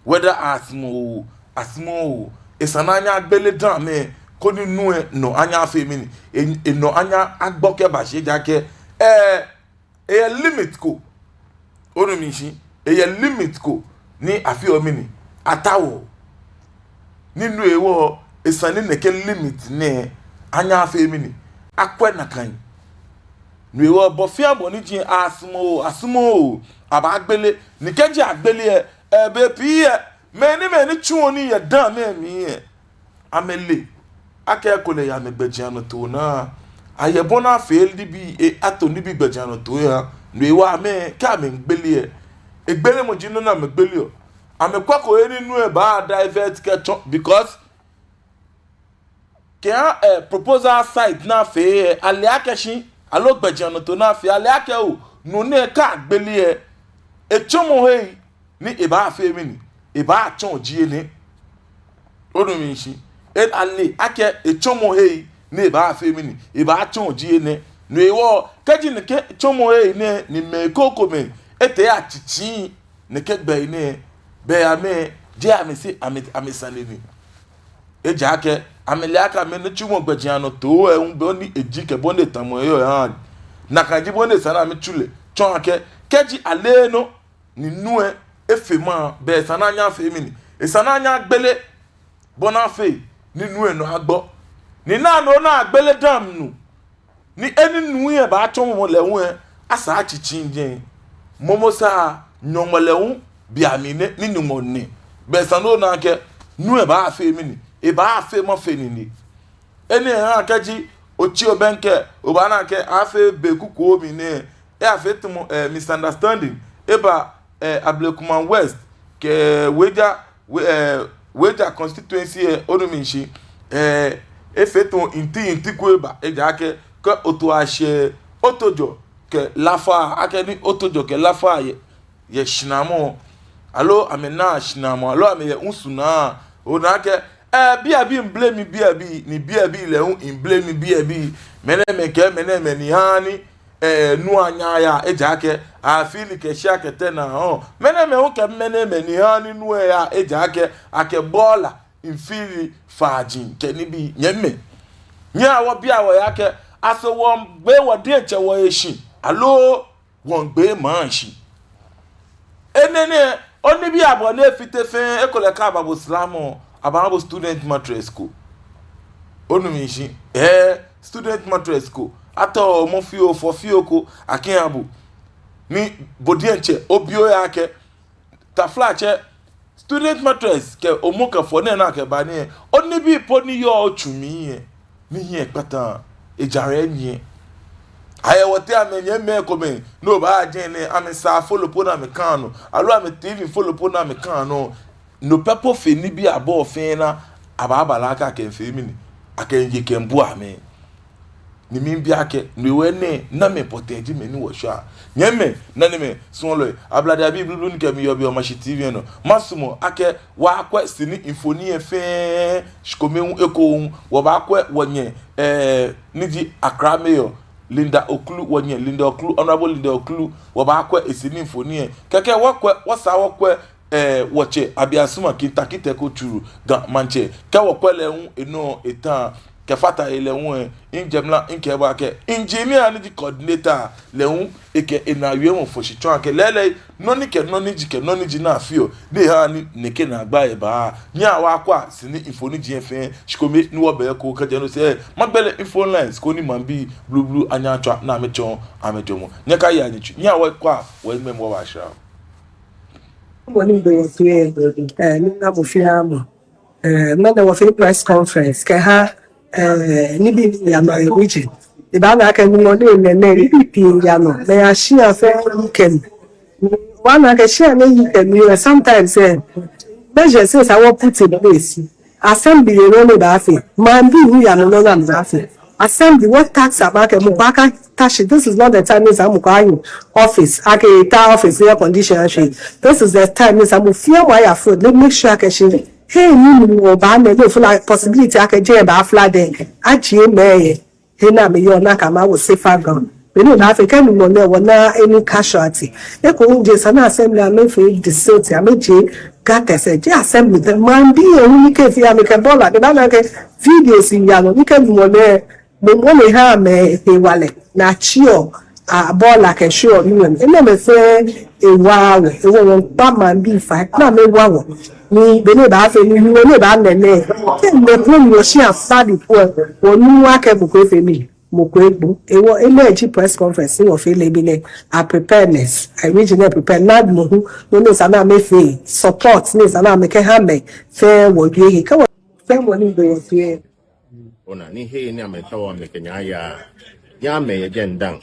whether asumɔɔ oo, asumɔɔɔ oo, esa ni anyɛ agbele damɔ lɛ, koni nu lɛ nɔ anyɛ afee mɛni, e, enɔ anyɛ agbɔ kɛba shi, ejaakɛ, eh, eyɛ limit ko. Onu mi shishi, eyɛ limit ko ni afeɔ mɛni, ataoɔ. Ni no hewɔ, esa ni nɛkɛ limit nɛɛ anyɛ afee mɛni, akwɛ nakai. No hewɔ bɔ fɛɛ bɔ ni ji, asumɔɔ oo, asumɔɔɔ oo, abaagbele. Ni kɛji agbele lɛ, eh, bei pii lɛ, mɛi ni, mɛi ni tsuɔ nii yɛ damɔ lɛ mli lɛ, amɛle akɛ ekolɛ yɛ amɛgbɛjianɔtoo naa, ayɛ bɔ ni afee nibii, eh, ato nibii gbɛjianɔtoo lɛ. No hewɔ amɛ, kɛ amɛmiigbele lɛ, egbelemɔ ji nɔ ni amɛgbeleɔ. Amɛkwɛko he ni nu lɛ baa divert kɛtsɔ, because kɛha, eh, proposal site ni afee lɛ, ale akɛ shi, aloo gbɛjianɔtoo ni afee, ale akɛ oo, no nɛɛ kɛ agbele lɛ, etsɔmɔhei ni ebaafee mɛni, ebaatsɔ ji enɛ. Onu mi shishi, e, ale akɛ etsɔmɔhei ni ebaafee mɛni, ebaatsɔ ji enɛ. No hewɔ, kɛji nɛkɛ tsɔmɔhei nɛɛ ni mɛi krokomɛi etee atsitsi nɛkɛ gbɛi nɛɛ, bɛ amɛ, jeee amɛsɛɛ, amɛ, amɛsane ni. Ejaakɛ amɛle akɛ amɛnitsumɔ gbɛjianɔtoo lɛ hu bɔ ni eji kɛ bɔ ni etamɔ yɔɔ lɛ, nakai ji bɔ ni esa ni amɛtsu lɛ. Tsɔɔ akɛ, kɛji ale nɔ ni nu lɛ efee maŋ, bɛ esa ni anyɛ afee mɛni, esa ni anyɛ agbele, bɔ ni afee ni nu lɛ nɔ agbɔ. Ni naa nɔ ni agbele damɔ nu, ni he ni nu lɛ baatsɔ mɔ lɛ hu lɛ, asa atsitsi jɛi. Momo sa Nyɔŋmɔ lɛ hu, bianɛ nɛɛ ni Nyɔŋmɔ nɛ, bɛ esa ni ona akɛ nu lɛ baafee mɛni, ebaafee maŋ fɛɛ nine. Enɛ haa kɛji otsi obɛŋkɛ, obaana akɛ afee be kukuoo mli nɛɛ, eyafee tamɔ, eh, misunderstanding eba, eh, Ablekuma West kɛ Weija, We, eh, Weija constituency lɛ, onu mi shishi, eh, efee tamɔ inti inti ko eba, ejaakɛ kɛ oto ashɛ Otojor, kɛ Laafa, akɛni oto jɔ kɛ Laafa yɛ, yɛ shinamɔ, aloo amɛnaa shinamɔ, aloo amɛyɛ ŋsu naa. Ona akɛ, eh, biabi miiblame biabi, ni biabi lɛ hu miiblame biabi. Mɛnɛmɛi kɛ mɛnɛmɛi ni haa ni, eh, nu anyɛ aya, ejaakɛ afee lɛ kɛ shia kɛtee naa, ɔ. Mɛnɛmɛi hu kɛ mɛnɛmɛi ni haa ni nu aya, ejaakɛ akɛ bɔla, miifee lɛ faaji kɛ nibii, nyɛmimɛi. Nyɛhaa wɔbia wɔhe akɛ, aso wɔmiigbe wɔ diɛŋtsɛ wɔhe shi, aloo wɔmiigbe maŋ shi? Enɛ nɛɛ, onibii abɔ ni efite fɛɛ, ekolɛ kɛ aba bo slamɔ, abaaha bo student mattress ko. Onu mishishi? Eh, student mattress ko. Atao mɔ fioo, fɔ fioo ko, akɛha bo. Ni bo diɛŋtsɛ, obi ohe akɛ, taflatsɛ, student mattress kɛ omɔ kɛ fɔ nɛɛ ni akɛba nɛɛ, onibii po ni yɔɔ otsu mli lɛ, ni hiɛ kpataa, ejaraa enyiɛ. Ayɛ wɔteŋ amɛnyɛmimɛi komɛi, ni obaajɛ nɛɛ, amɛsaa folo po ni amɛkãa nɔ, aloo amɛ T V folo po ni amɛkãa nɔ, no pɛ po fe nibii abɔ fɛɛ ni abaaba lɛ akɛ akɛmiifee mɛni, akɛmiiye kɛmiibua amɛ. Ni miibi akɛ, no hewɔ nɛɛ, namɛi pɔtɛɛ ji mɛi ni wɔshwaa? Nyɛmimɛi, nanemɛi, suɔlɔi, ablade abii blublu ni kɛ mi yɔɔ biɛ yɛ Omashi T V lɛ nɔ, masumɔ akɛ wɔkwɛ sini mfoniri lɛ fɛɛ, shikome hu ekoŋŋ, wɔbaakwɛ wɔnyɛ, eh, ni ji Accra Mayor, Linda Ocloo, wɔnyɛ Linda Ocloo, Honourable Linda Ocloo, wɔbaakwɛ esini mfoniri lɛ. Kɛkɛ wɔkwɛ, wɔsaa wɔkwɛ, eh, wɔtsɛ Abiasuma Kintakite Koturu, Ga Maŋtsɛ. Kɛ wɔkwɛ lɛ hu enɔ eta, kɛfata he lɛ hu lɛ, mijɛ mra mikɛɛ bo akɛ, engineer ni ji coordinator lɛ hu, ekɛ enaa wiemɔ fɔ shi tsɔɔ akɛ lɛɛlɛŋ, nɔ ni kɛ nɔ ni ji kɛ nɔ ni ji ni afeɔ, ni ehaa ni nɛkɛ naagba lɛ baa. Nyɛhaa wɔkwɛa sini mfoniri lɛ fɛɛ, shikome ni wɔbɛ eko kɛjɛ no sɛɛ, magbele phone lines koni maŋbii blublu anyɛ atswa ni amɛtsɔɔ amɛjwɛŋmɔ. Nyɛkaia nyɛtsui, nyɛhaa wɔkwɛa, wɔnyɛmimɛi, wɔbaashra. Mɔ ni bɛ wɔteŋ, eh, mina mɔ fɛɛ mɔ. Eh, ŋmɛnɛ wɔfee press conference kɛha, eh, nibii ni yaa nɔ yɛ region. Ebaana akɛ Nyɔŋmɔ nɛɛ, nɛɛ, nibii pii yaa nɔ. Mɛi ashia fɛɛ kɛ mi. Wɔna akɛ shia ni yi kɛ mi lɛ, sometimes, eh, measures ni esa wɔ put in place. Assembly lɛ nɔ ni baafee. Maŋbii hu yaa nɔ nɔ ni amɛbaafee. Assembly, wɔ task aba akɛ mɔ ko akata shi. This is not the time ni esa mɔ ko aye office. Akɛ eta office, air condition ashwie. This is the time ni esa mɔ fɛɛ mɔ aya front. Ni make sure akɛ shi, hei, ni mɔ baana, ni ofee lɛ possibility akɛ jɛi baafla dɛ. Ajie mɛi yɛ he ni amɛyɔɔ ni akɛ amɛ awo safer ground. Be ni baafee kɛ Nyɔŋmɔ na wɔna any casualty. Eko hu ji esa ni assembly amɛfee dissent, amɛjie gutters lɛ, jie assembly pɛ. Maŋbii lɛ hu ni kɛ fɛɛ amɛkɛ bɔla, ni baana akɛ videos yaa nɔ, ni kɛ Nyɔŋmɔ na, Nyɔŋmɔ na eha amɛ hewalɛ ni atsiɔ, ah, bɔla kɛshwieɔ nii lɛ. Enɛɛmɛi fɛɛ ewa wɔ, ewa wɔ, wɔmiikpa maŋbii fai ni amɛwa wɔ. Ni be ni baafee ni Nyɔŋmɔ ni baana nɛɛ, kɛ mɛi komɛi ni wɔshia fla lɛ po, wɔnuuu akɛ mɔ ko efee mɛni, mɔ ko egbo. Hewɔ enɛ ji press conference ni wɔfee lɛ, be ni a preparedness, a region lɛ prepare, NADMO hu, nɔ ni esa ni amɛfee, support ni esa ni amɛkɛha mɛi fɛɛ, wɔwie he. Kɛ wɔ fɛɛ mɔ ni bɛ wɔteŋ. Ona, ni hei ni amɛtaoɔ amɛkɛ nyɛ aya, nyɛ amɛyɛ jɛi dani.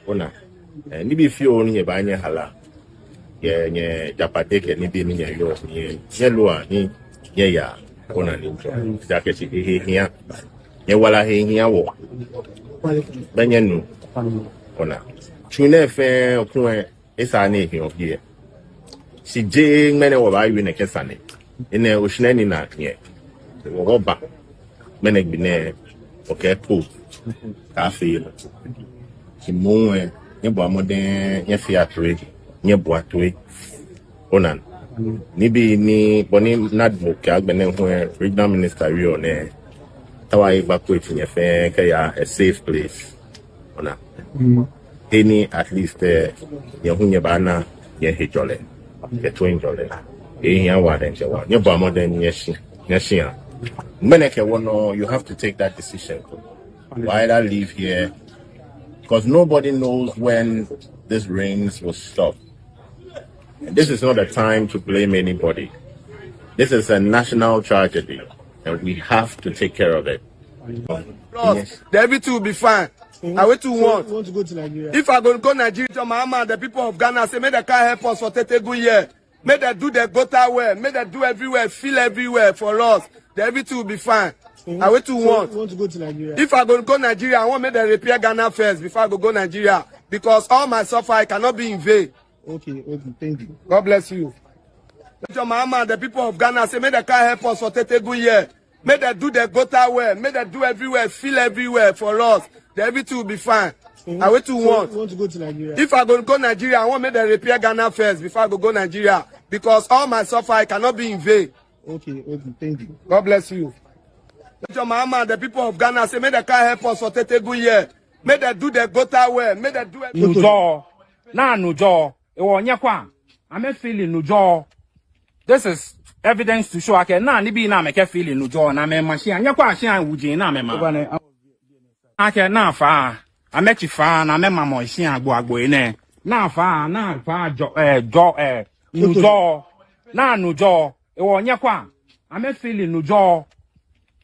Ona, eh, nibii fioo ni nyɛbaa nyɛhala, yɛ nyɛ japate kɛ nibii ni nyɛyɔɔ, nyɛ, nyɛlua ni nyɛyaa. Ona ni, ejaakɛ shi ehe hiaa. Nyɛwala he hiaa wɔ. Bɛ nyɛnu. Ona, tsu nɛɛ fɛɛ kulɛ esa ni ehiɔ biɛ. Shi jeee ŋmɛnɛ wɔbaawie nɛkɛ sane. Enɛ oshara ni na nyɛ. Wɔ, wɔba. Ŋmɛnɛ gbi nɛɛ, wɔkɛ ko. Kaafee. Shi moŋ lɛ, nyɛbɔa mɔdɛŋ, nyɛfea toi, nyɛboa toi. Ona. Nibii ni, bɔ ni NADMO kɛɛ agbɛnɛ hu lɛ, regional minister wieɔ nɛɛ, taoɔ evacuate nyɛ fɛɛ kɛya a safe place. Ona. He ni at least, eh, nyɛ hu nyɛbaana nyɛhejɔlɛ kɛ toiŋjɔlɛ. Ehe hiaa waa diɛŋtsɛ waa. Nyɛbɔa mɔdɛŋ nyɛshi, nyɛshia. Ŋmɛnɛ kɛ wɔnɔ, you have to take that decision. We either leave here, 'cause nobody knows when these rains will stop. And this is not a time to blame anybody. This is a national tragedy, and we have to take care of it. Bros, yes. Everything will be fine. Mm. Na wetin we want. You want to go to Nigeria? If I go, go Nigeria, my man, the people of Ghana say, make dem come help us for Tete Gun here. Make dem do the gutter well. Make dem do everywhere, fill everywhere for us. Then everything will be fine. Mm. Na wetin we want. So you want to go to Nigeria? If I go, go Nigeria, I want make dem repair Ghana first before I go, go Nigeria. Because all my suffer, it cannot be in vain. Okay, okay, thank you. God bless you. Major Mahama, the people of Ghana say make dem come help us for Tetteh Gun here. Make dem do the gutter well. Make dem do everywhere, fill everywhere for us. Then everything will be fine. So I wait to so want. You want to go to Nigeria? If I go, go Nigeria, I want make dem repair Ghana first before I go, go Nigeria. Because all my suffer, it cannot be in vain. Okay, okay, thank you. God bless you. Major Mahama, the people of Ghana say make dem come help us for Tetteh Gun here. Make dem do the gutter well. Make dem do everything. Nu jɔɔ. Naa nu jɔɔ. Ewɔ nyɛkwɛa. Amɛ fill nu jɔɔ. This is evidence to show akɛ naa nibii ni amɛkɛ fill nu jɔɔ ni amɛma shia. Nyɛkwɛa shia wuji ni amɛma. Akɛ naa faa. Amɛtsi faa ni amɛmamɔ shia agbo agbo nɛɛ. Naa faa, naa faa jɔɔ, eh, jɔɔ, eh, nu jɔɔ. Naa nu jɔɔ. Ewɔ nyɛkwɛa. Amɛ fill nu jɔɔ.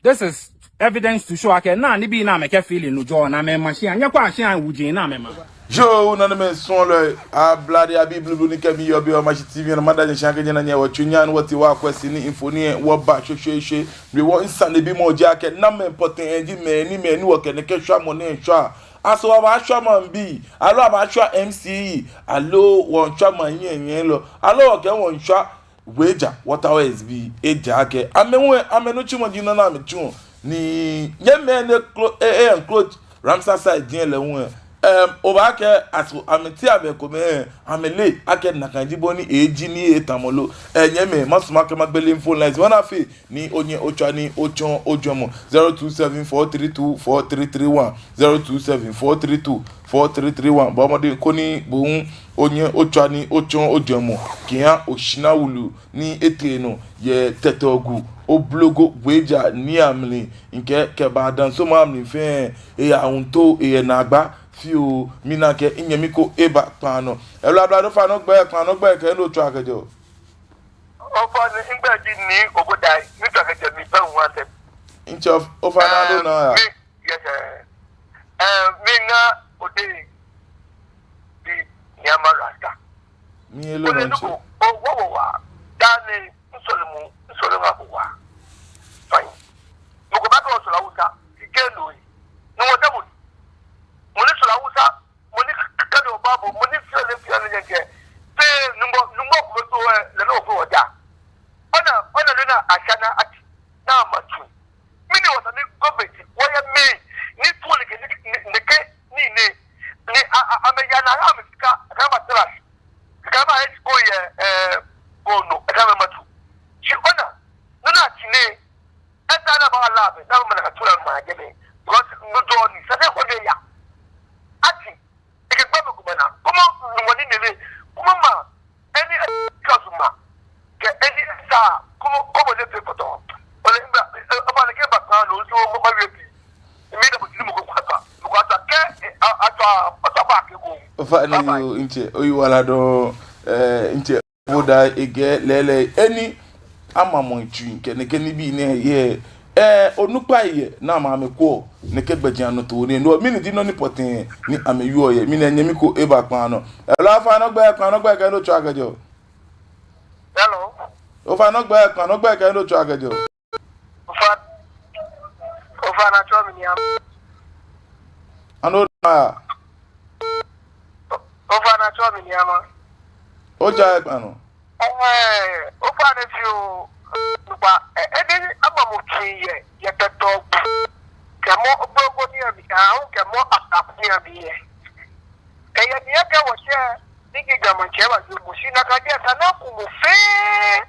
This is evidence to show akɛ naa nibii ni amɛkɛ fill nu jɔɔ ni amɛma shia. Nyɛkwɛa shia wuji ni amɛma. Yoo, nanemɛi suɔlɔi, ablade abii blublu ni kɛ mi yɔɔ biɛ yɛ Omashi T V nɔ, mada nyɛ shi akɛ nyɛna nyɛ wɔ tsu nyan wɔ ti wɔ akwɛ sini info ni wɔba shweshweeshwe. Be wɔ nsanebimɔ ji akɛ namɛi pɔtɛɛ ji mɛi ni mɛi ni wɔkɛ nɛkɛ shwamɔ nɛɛ shwaa. Aso wɔbaashwa maŋbii, aloo abaashwa M C E, aloo wɔŋshwa maŋ nyɛnyɛlɔ, aloo wɔkɛɛ wɔŋshwa Weija Waterways bii, ejaakɛ amɛ hu amɛnitsumɔ ji nɔ ni amɛtsuɔ. Ni nyɛmɛi ni klo e e encroach Ramsar side ji lɛ hu, em, obaakɛɛ aso amɛteŋ abɛ komɛi, amɛle akɛ nakai ji bɔ ni eji ni etamɔ lo. Eh, nyɛmɛi, masumɔ akɛ magbele phone lines, wɔna fee ni onyɛ otswa ni otsɔɔ ojwɛŋmɔ. Zero two seven four three two four three three one, zero two seven four three two four three three one. Bɔɔ mɔdɛŋ koni bo hu onyɛ otswa ni otsɔɔ ojwɛŋmɔ kɛha Oshinawulu ni etee nɔ yɛ Tetegu, Oblogo, Weija, Nii amli, ŋkɛɛ kɛba Dansoman amli fɛɛ, eya Wunto, eyɛ naagba fioo. Mina akɛ minyɛmi ko eba kpaa nɔ. Hello, ablade, ofainɛ ogbɛi, kpaa nɔ ogbɛi kɛ he ni otswaa kɛjɛɔ. Ofainɛ, migbɛi ji Nii Obodai, mitswaa kɛjɛ Mibɛŋ Wase. Ntsɛ, ofainɛ, eh, ado naa ya. Mi, yes, eh. Eh, miŋa Ode bi Nii Ama Rasta. Mi hello nɔ ntsɛ. Ko, o, wo, wo, wa. Dani, nsɔlemɔ, nsɔlemɔ ko wa. Fine. Mɔ ko baakɛɛ osɔle Hausa, ike no yi. Ni wɔda mɔ. Mɔ ni sɔle Hausa, mɔ ni k-, k-, kɛɛ obaabo, mɔ ni fɛɛ lɛ fɛɛ lɛ nyɛŋkɛ. Fɛɛ Nuŋtsɔ, Nuŋtsɔ kome to, eh, lɛ nɔ fɛɛ wɔda. Ona, ona lɛ naa ashana ati, naa matsu. Mɛni wɔsane government, wɔyɛ mɛi, ni tuɔ nɛkɛ, ni, ni, nɛkɛ, ni, ni, ni, a, a, amɛya ni amɛha amɛ shika, akɛ amɛtara shi. Akɛ amɛhe shi ko yɛ, eh, Bono, akɛ amɛ matsu. Shi ona, nɔ ni atsi nɛɛ, esa ni amɛha amɛla amɛ, ni amɛna akɛ tura ma jɛmɛ. Because no jɔɔ ni, sane ko ni ya. Ati, ekɛ gbɛ mɔ ko mana, kɔmɔ, numɔ ni nɛɛ lɛ, kɔmɔ ma, ɛni, ɛ, kasuma, kɛ ɛni, sa, kɔmɔ, kɔmɔ lɛ fɛɛ kɔtɔ. Ole, mba, ɛ, ɛ, ɔba lɛ kɛ ba kpaa nɔ, so, mɔ, mɔ, wie bi. Mi da bɔ ti ni mɔ ko kɔ atwa, mɔ ko atwa, kɛ, ɛ, a, atwa, atwa ba kɛ ko. Ofainɛ yoo, ntsɛ, oyiwaladɔŋŋ, eh, ntsɛ. Bo da egɛ lɛɛlɛŋ, ɛni amamɔ etsui kɛ nɛkɛ nibii nɛɛ yɛ, eh, onukpai yɛ, ni amɛ amɛkwɛɔ nɛkɛ gbɛjianɔtoo nɛɛ, no mɛni ji nɔ ni pɔtɛɛ ni amɛwieɔ yɛ, mina nyɛmi ko eba kpaa nɔ. Hello, ofainɛ ogbɛi, kpaa nɔ ogbɛi kɛ he ni otswaa kɛjɛɔ. Hello. Ofainɛ ogbɛi, kpaa nɔ ogbɛi kɛ he ni otswaa kɛjɛɔ. Ofa-, ofainɛ atsɛɔ mi Nii Ama. Ano na. Ofainɛ atsɛɔ mi Nii Ama. Oja ekpa nɔ. Ɛɛ, ofainɛ fioo, nukpa, ɛ, ɛni amamɔ tsui yɛ, yɛ Tetegu. Kɛ mɔ Oblogo ni ami, ahu kɛ mɔ Asaku ni ami yɛ. Kɛ yɛ ni ekɛ wɔtsɛ, ni ji Ga Maŋtsɛ wa yɔɔ mɔ shi nakai jɛ esa ni aku mɔ fɛɛ.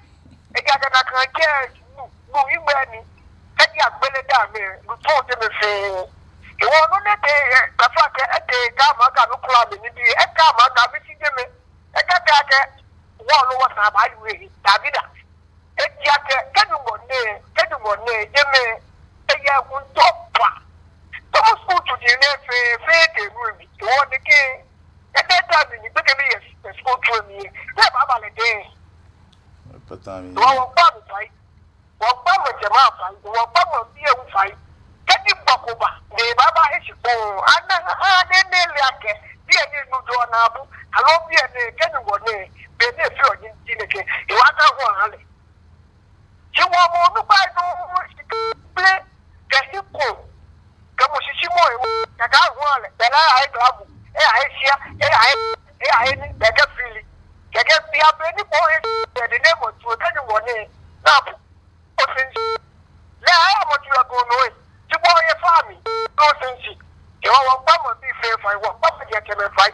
Ejaakɛ nakai jɛ nu, nu igbɛ ni. Kɛji agbele da mɛ, nu tɔɔ jɛmɛ fɛɛ. Ewɔ nɔ ni etee, ɛ, kafra kɛ etee kama ka nu kula mɛ nibii, ekama ka mɛ shi jɛmɛ. Ekɛɛ akɛ, wɔlɔ wɔsɛɛ baawie he, daabi da. Ejaakɛ, kɛ Nyɔŋmɔ nɛɛ, kɛ Nyɔŋmɔ nɛɛ, jɛmɛ, eyɛ kuntɔ pa. Tɔmɔ skul tsu ji nɛɛ fɛɛ, fɛɛ tee nu mi. Ewɔ nɛkɛ, kɛ tee ta mi ni, gbekɛ mi yɛ skul tsu mi yɛ. Tɛ baba lɛ dɛ. Pata mi. Wɔ, wɔkpa mi fai. Wɔkpa maŋtsɛmɛi afai, wɔkpa maŋbii hu fai. Kɛji gbɔ ko ba, ni ebaaba eshi kpoo, ana, ana, nɛɛ, nɛɛ le akɛ, biɛ nɛɛ nu jɔɔ naabu, aloo biɛ nɛɛ, kɛ Nyɔŋmɔ nɛɛ, be nɛɛ fioo ji, ji nɛkɛ, ewa ka hu aha lɛ. Shi wɔ mɔ onukpai nɔ, shi kple, kɛ shi ko, kɛ mɔ shishi mɔ ewo, kɛ ka hu aha lɛ, bɛ lɛ ahe glabu, ehe shia, Dabe ni bɔ he yɛ the name of Tue kɛ ni wɔ ne na bu osinji. Lɛ ayɛ mɔ Tue ko no e. Ti bɔ yɛ fa mi no osinji. Kɛ wɔ wɔkpa mɔ bii fɛɛ fai, wɔkpa mɔ diɛŋtsɛ mɛi fai.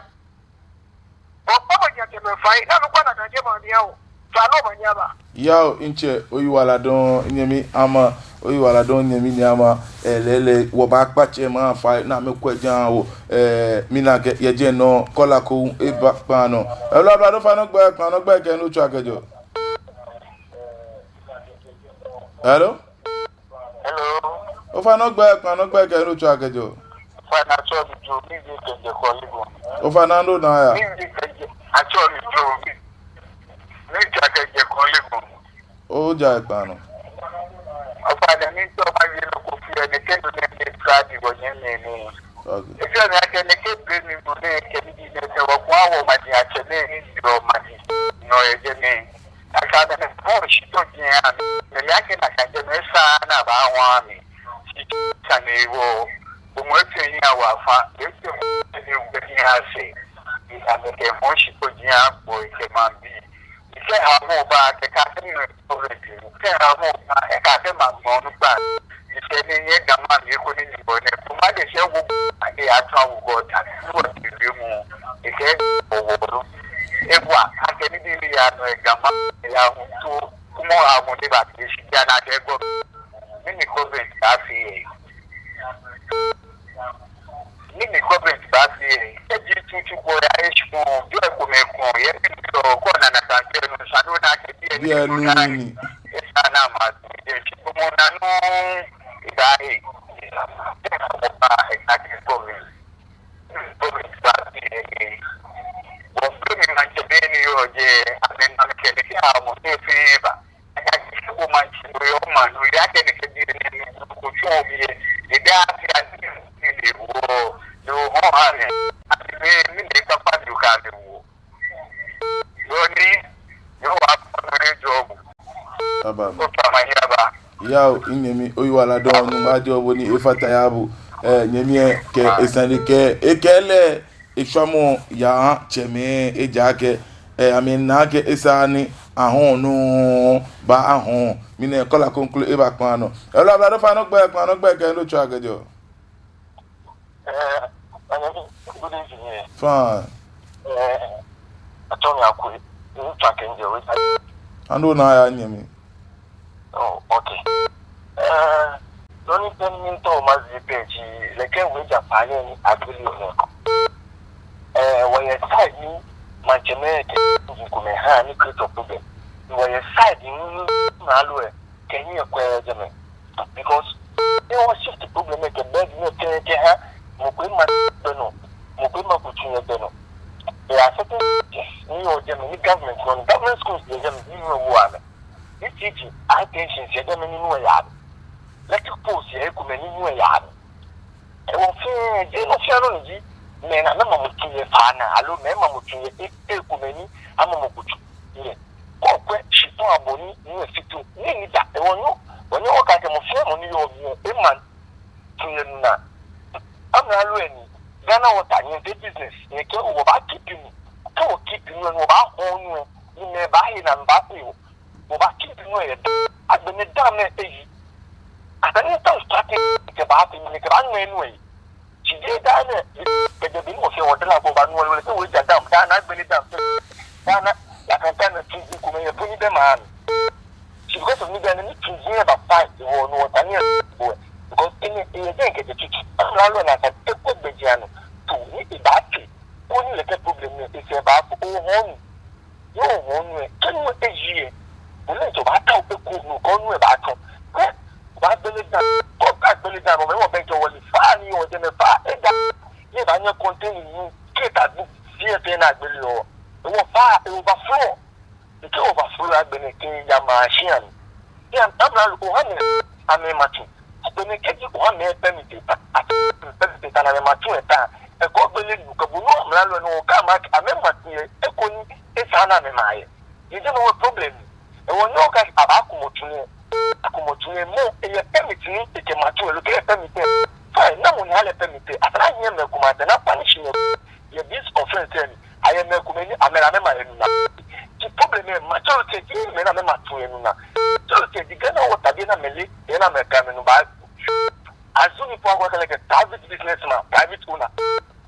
Wɔkpa mɔ diɛŋtsɛ mɛi fai. Na nukpa na kanje ma ni awo. Fa no ma ni aba. Yao, ntsɛ, oyiwaladɔŋŋ, nyɛmi ama, oyiwaladɔŋŋ, nyɛmi ni ama, eh, lɛɛlɛŋ, wɔbaakpa tsɛmɛi afai, ni amɛkwɛ jɛi awo, eh, mina akɛ, yɛ jɛi nɔ, caller ko eba kpaa nɔ. Hello, ablade, ofainɛ ogbɛi kpaa nɔ, ogbɛi kɛ he ni otsɛɔ kɛjɛɔ. Hello? Hello. Ofainɛ ogbɛi kpaa nɔ, ogbɛi kɛ he ni otsɛɔ kɛjɛɔ. Ofainɛ atsɛɔ mi Joe, miwie kɛjɛ Korle Bu. Ofainɛ ando na ya. Miwie kɛjɛ, atsɛɔ mi Joe, mi, miwie kɛjɛ Korle Bu. Ojaa kpaa nɔ. Ofainɛ miitao mawie nɔ ko fioo, nɛkɛ nɔ nɛɛ ni fla di wɔnyɛmimɛi nɛɛ. Okay. Efeɔ mi akɛ nɛkɛ be ni bo nɛɛ kɛ nibii nɛɛ sɛɛ wɔkɔ wɔ maji atsɛmɛi ni yɔɔ maji nɔ yɛ jɛmɛ. Akɛ amɛ nɛɛ, mɔ shi tɔ jɛi amɛ. Mɛni akɛ nakai jɛmɛ sa na ba wa mi. Shi tɔ sa ni wɔ. Bo mɔ efee yi awa fa. Efee mɔ ni wɔ ni ase. Amɛkɛ mɔ shi tɔ jɛi akpɔ ekɛ maŋbii. Ekɛ ha mɔ ba kɛ kɛ akɛ mɔ tɔ lɛ jɛi. Ekɛ ha mɔ ba ekɛ akɛ maŋ mɔ nu kpa. Ekɛ ni yɛ Ga maŋ ni eko ni ni bɔ nɛɛ. Kuma de sɛ wo. Akɛ ya tɔ awo gɔta. Wɔ ti wie mu. Ekɛ wɔ wɔ lo. Ebua akɛ nibii ni yaa nɔ yɛ Ga maŋ ya hu to. Kuma amɔ ni ba te shi ya na kɛ gɔ. Mɛni government baafee? Mɛni government baafee? Eji tutu ko ya eshi ko, jɔ ko mɛ ko, yɛ ni jɔ ko na na kan jɛ no sa do na kɛ bi ni ko na ni. Esa na ma jɛ shi ko mɔ na no. Ida e. Esa ko ba esa kɛ government. Government baafee. Wɔ fee mi maŋtsɛmɛi ni yɔɔ jɛi, amɛ na amɛkɛ nɛkɛ amɔ ni fee ba. Aka kisi ko maŋtsɛ, no yɔɔ maŋ, no ya kɛ nɛkɛ bi ni ko tsɔ bi yɛ. Eda fi a ni ni le wo, no ho ha ne. Ati mi, mi ne papa ni ka le wo. Yo ni, yo wa ko ne job. Aba. Ko pa ma ya ba. Yao, nyɛmi, oyiwaladɔŋŋ, Nyɔŋmɔ ajɔɔ bo ni efata yɛ bo. Eh, nyɛmi, eh, kɛ, esani kɛ, ekɛ lɛ, eshwamɔ ya tsɛmɛi, ejaakɛ, eh, amɛna akɛ esa ni ahɔɔ nɔ, ba ahɔɔ. Mina caller kroko eba kpaa nɔ. Hello, ablade, ofainɛ ogbɛi kpaa nɔ, ogbɛi kɛ he ni otsɛɔ kɛjɛɔ. Eh, Anyami, good evening. Fine. Eh, atsɛɔ mi Akwe. Mitsɛɔ kɛjɛ wɛ. Ando na ya nyɛmi. Oh, okay. Eh, nɔ ni pɛ ni miitao mawie pɛ ji, nɛkɛ wɔ Japan ni agbele nɛɛ. Eh, wɔyɛ side ni maŋtsɛmɛi kɛ komɛi ha ni create problem. Wɔyɛ side ni, ni, ni aloo, eh, kɛ ni ekwɛ jɛmɛ. Because, eh, wɔ shift problem kɛ bɛ ni kɛ, kɛ ha, mɔ ko ema gbɛ nɔ, mɔ ko ema kutsu yɛ gbɛ nɔ. Eh, a certain, ni yɔɔ jɛmɛ, ni government nɔ, ni government schools yɛ jɛmɛ, ni yɔɔ wɔ amɛ. Ni teaching attention sɛ dɛ mɛni nɔ yɛ amɛ. Electric poles yɛ ekomɛi ni nɔ yɛ amɛ. Ewɔ fɛɛ, je nɔ fɛɛ nɔ ni ji, mɛi ni amɛma mɔ tsu yɛ faa naa, aloo mɛi ma mɔ tsu yɛ e, ekomɛi ni amɛma mɔ kutsu yɛ. Kɛ okwɛ shitɔ abɔ ni nɔ efite, ni ni da, ewɔ nyɔ, wɔnyɛ wɔkakɛɛ mɔ fɛɛ mɔ ni yɔɔ mli, ema tsu yɛ nɔ naa. Amralo lɛ ni, Ghana Water, nyɛtee business, nyɛkɛɛ wɔbaa keep nɔ. Kɛ wɔ keep nɔ lɛ, wɔbaahɔɔ nɔ lɛ, ni mɛi baahe ni amɛbaahe wɔ. Wɔbaa keep nɔ lɛ yɛ dam. Agbɛnɛ dam lɛ eyi. Agbɛnɛ dam start lɛ kɛbaafee, ni kɛbaaŋmɛɛ nɔ lɛ. Shi jeee daa nɛɛ, kɛjɛ be ni wɔfee wɔ dala ko ba nɔ lɛ, wɔle sɛ wɔja dam, daa nɛɛ agbɛnɛ dam. Daa nɛɛ, ya kan ta na tsu komɛi yɛ po ni bɛ maŋ mli. Shi because of ni daa nɛɛ ni tsu yɛ ba fight wɔ nɔ, wɔta ni yɛ wɔ. Because enɛ, eyɛ jɛi kɛjɛ tsutsu. Amralo lɛ nakai, ekwɛ gbɛjianɔ nɔ, to ni ebaafee. Koni nɛkɛ problem nɛɛ, esɛɛ baafo, ohɔɔ nɔ. Yoo, hɔɔ nɔ lɛ, kɛ nɔ lɛ eyi lɛ, bo lɛ ntsɔ baata o eko nɔ, kɛ nɔ lɛ baatsɔ. Kwɛ, obaagbele dam, kɛ obaagbele dam, mɔ mɛi wɔ bɛŋkɛ wɔ lɛ, faa ni yɔɔ jɛmɛ faa, eda, ni ebaanyɛ contain nɔ, kɛ eta gbu, fɛɛ fɛɛ ni agbele yɔɔ. Ewɔ faa, e-overflow. Ekɛ overflow agbɛnɛ kɛya machine lɛ. Ni amralo oha mɛi, amɛma tsu. Agbɛnɛ kɛji oha mɛi permit eta, ati permit eta ni amɛma tsu eta. Ekɔ gbele nu kɛ bo nɔ amralo nɔ kɛ ama, amɛma tsu yɛ eko ni esa ni amɛma yɛ. Ni jɛmɛ wɔ problem. Ewɔ nyɔ ka abaakumɔ tsu yɛ. Akumɔ tsu yɛ mɔ, eyɛ permit ni ekɛma tsu yɛ loo kɛ permit lɛ. Fine, namɔ ni ha lɛ permit lɛ? Asa na hiɛ mɛi komɛi ata na punish mɛi. Yɛ this offense lɛ mli. Ayɛ mɛi komɛi ni amɛ, amɛma yɛ nɔ naa. Ti po Te ji mɛi ni amɛma tsu yɛ nu naa. So te ji Ghana Water bii ni amɛle, yɛ ni amɛkɛ amɛnu ba. Assume po akɛ akɛɛ lɛ akɛ private businessman, private owner,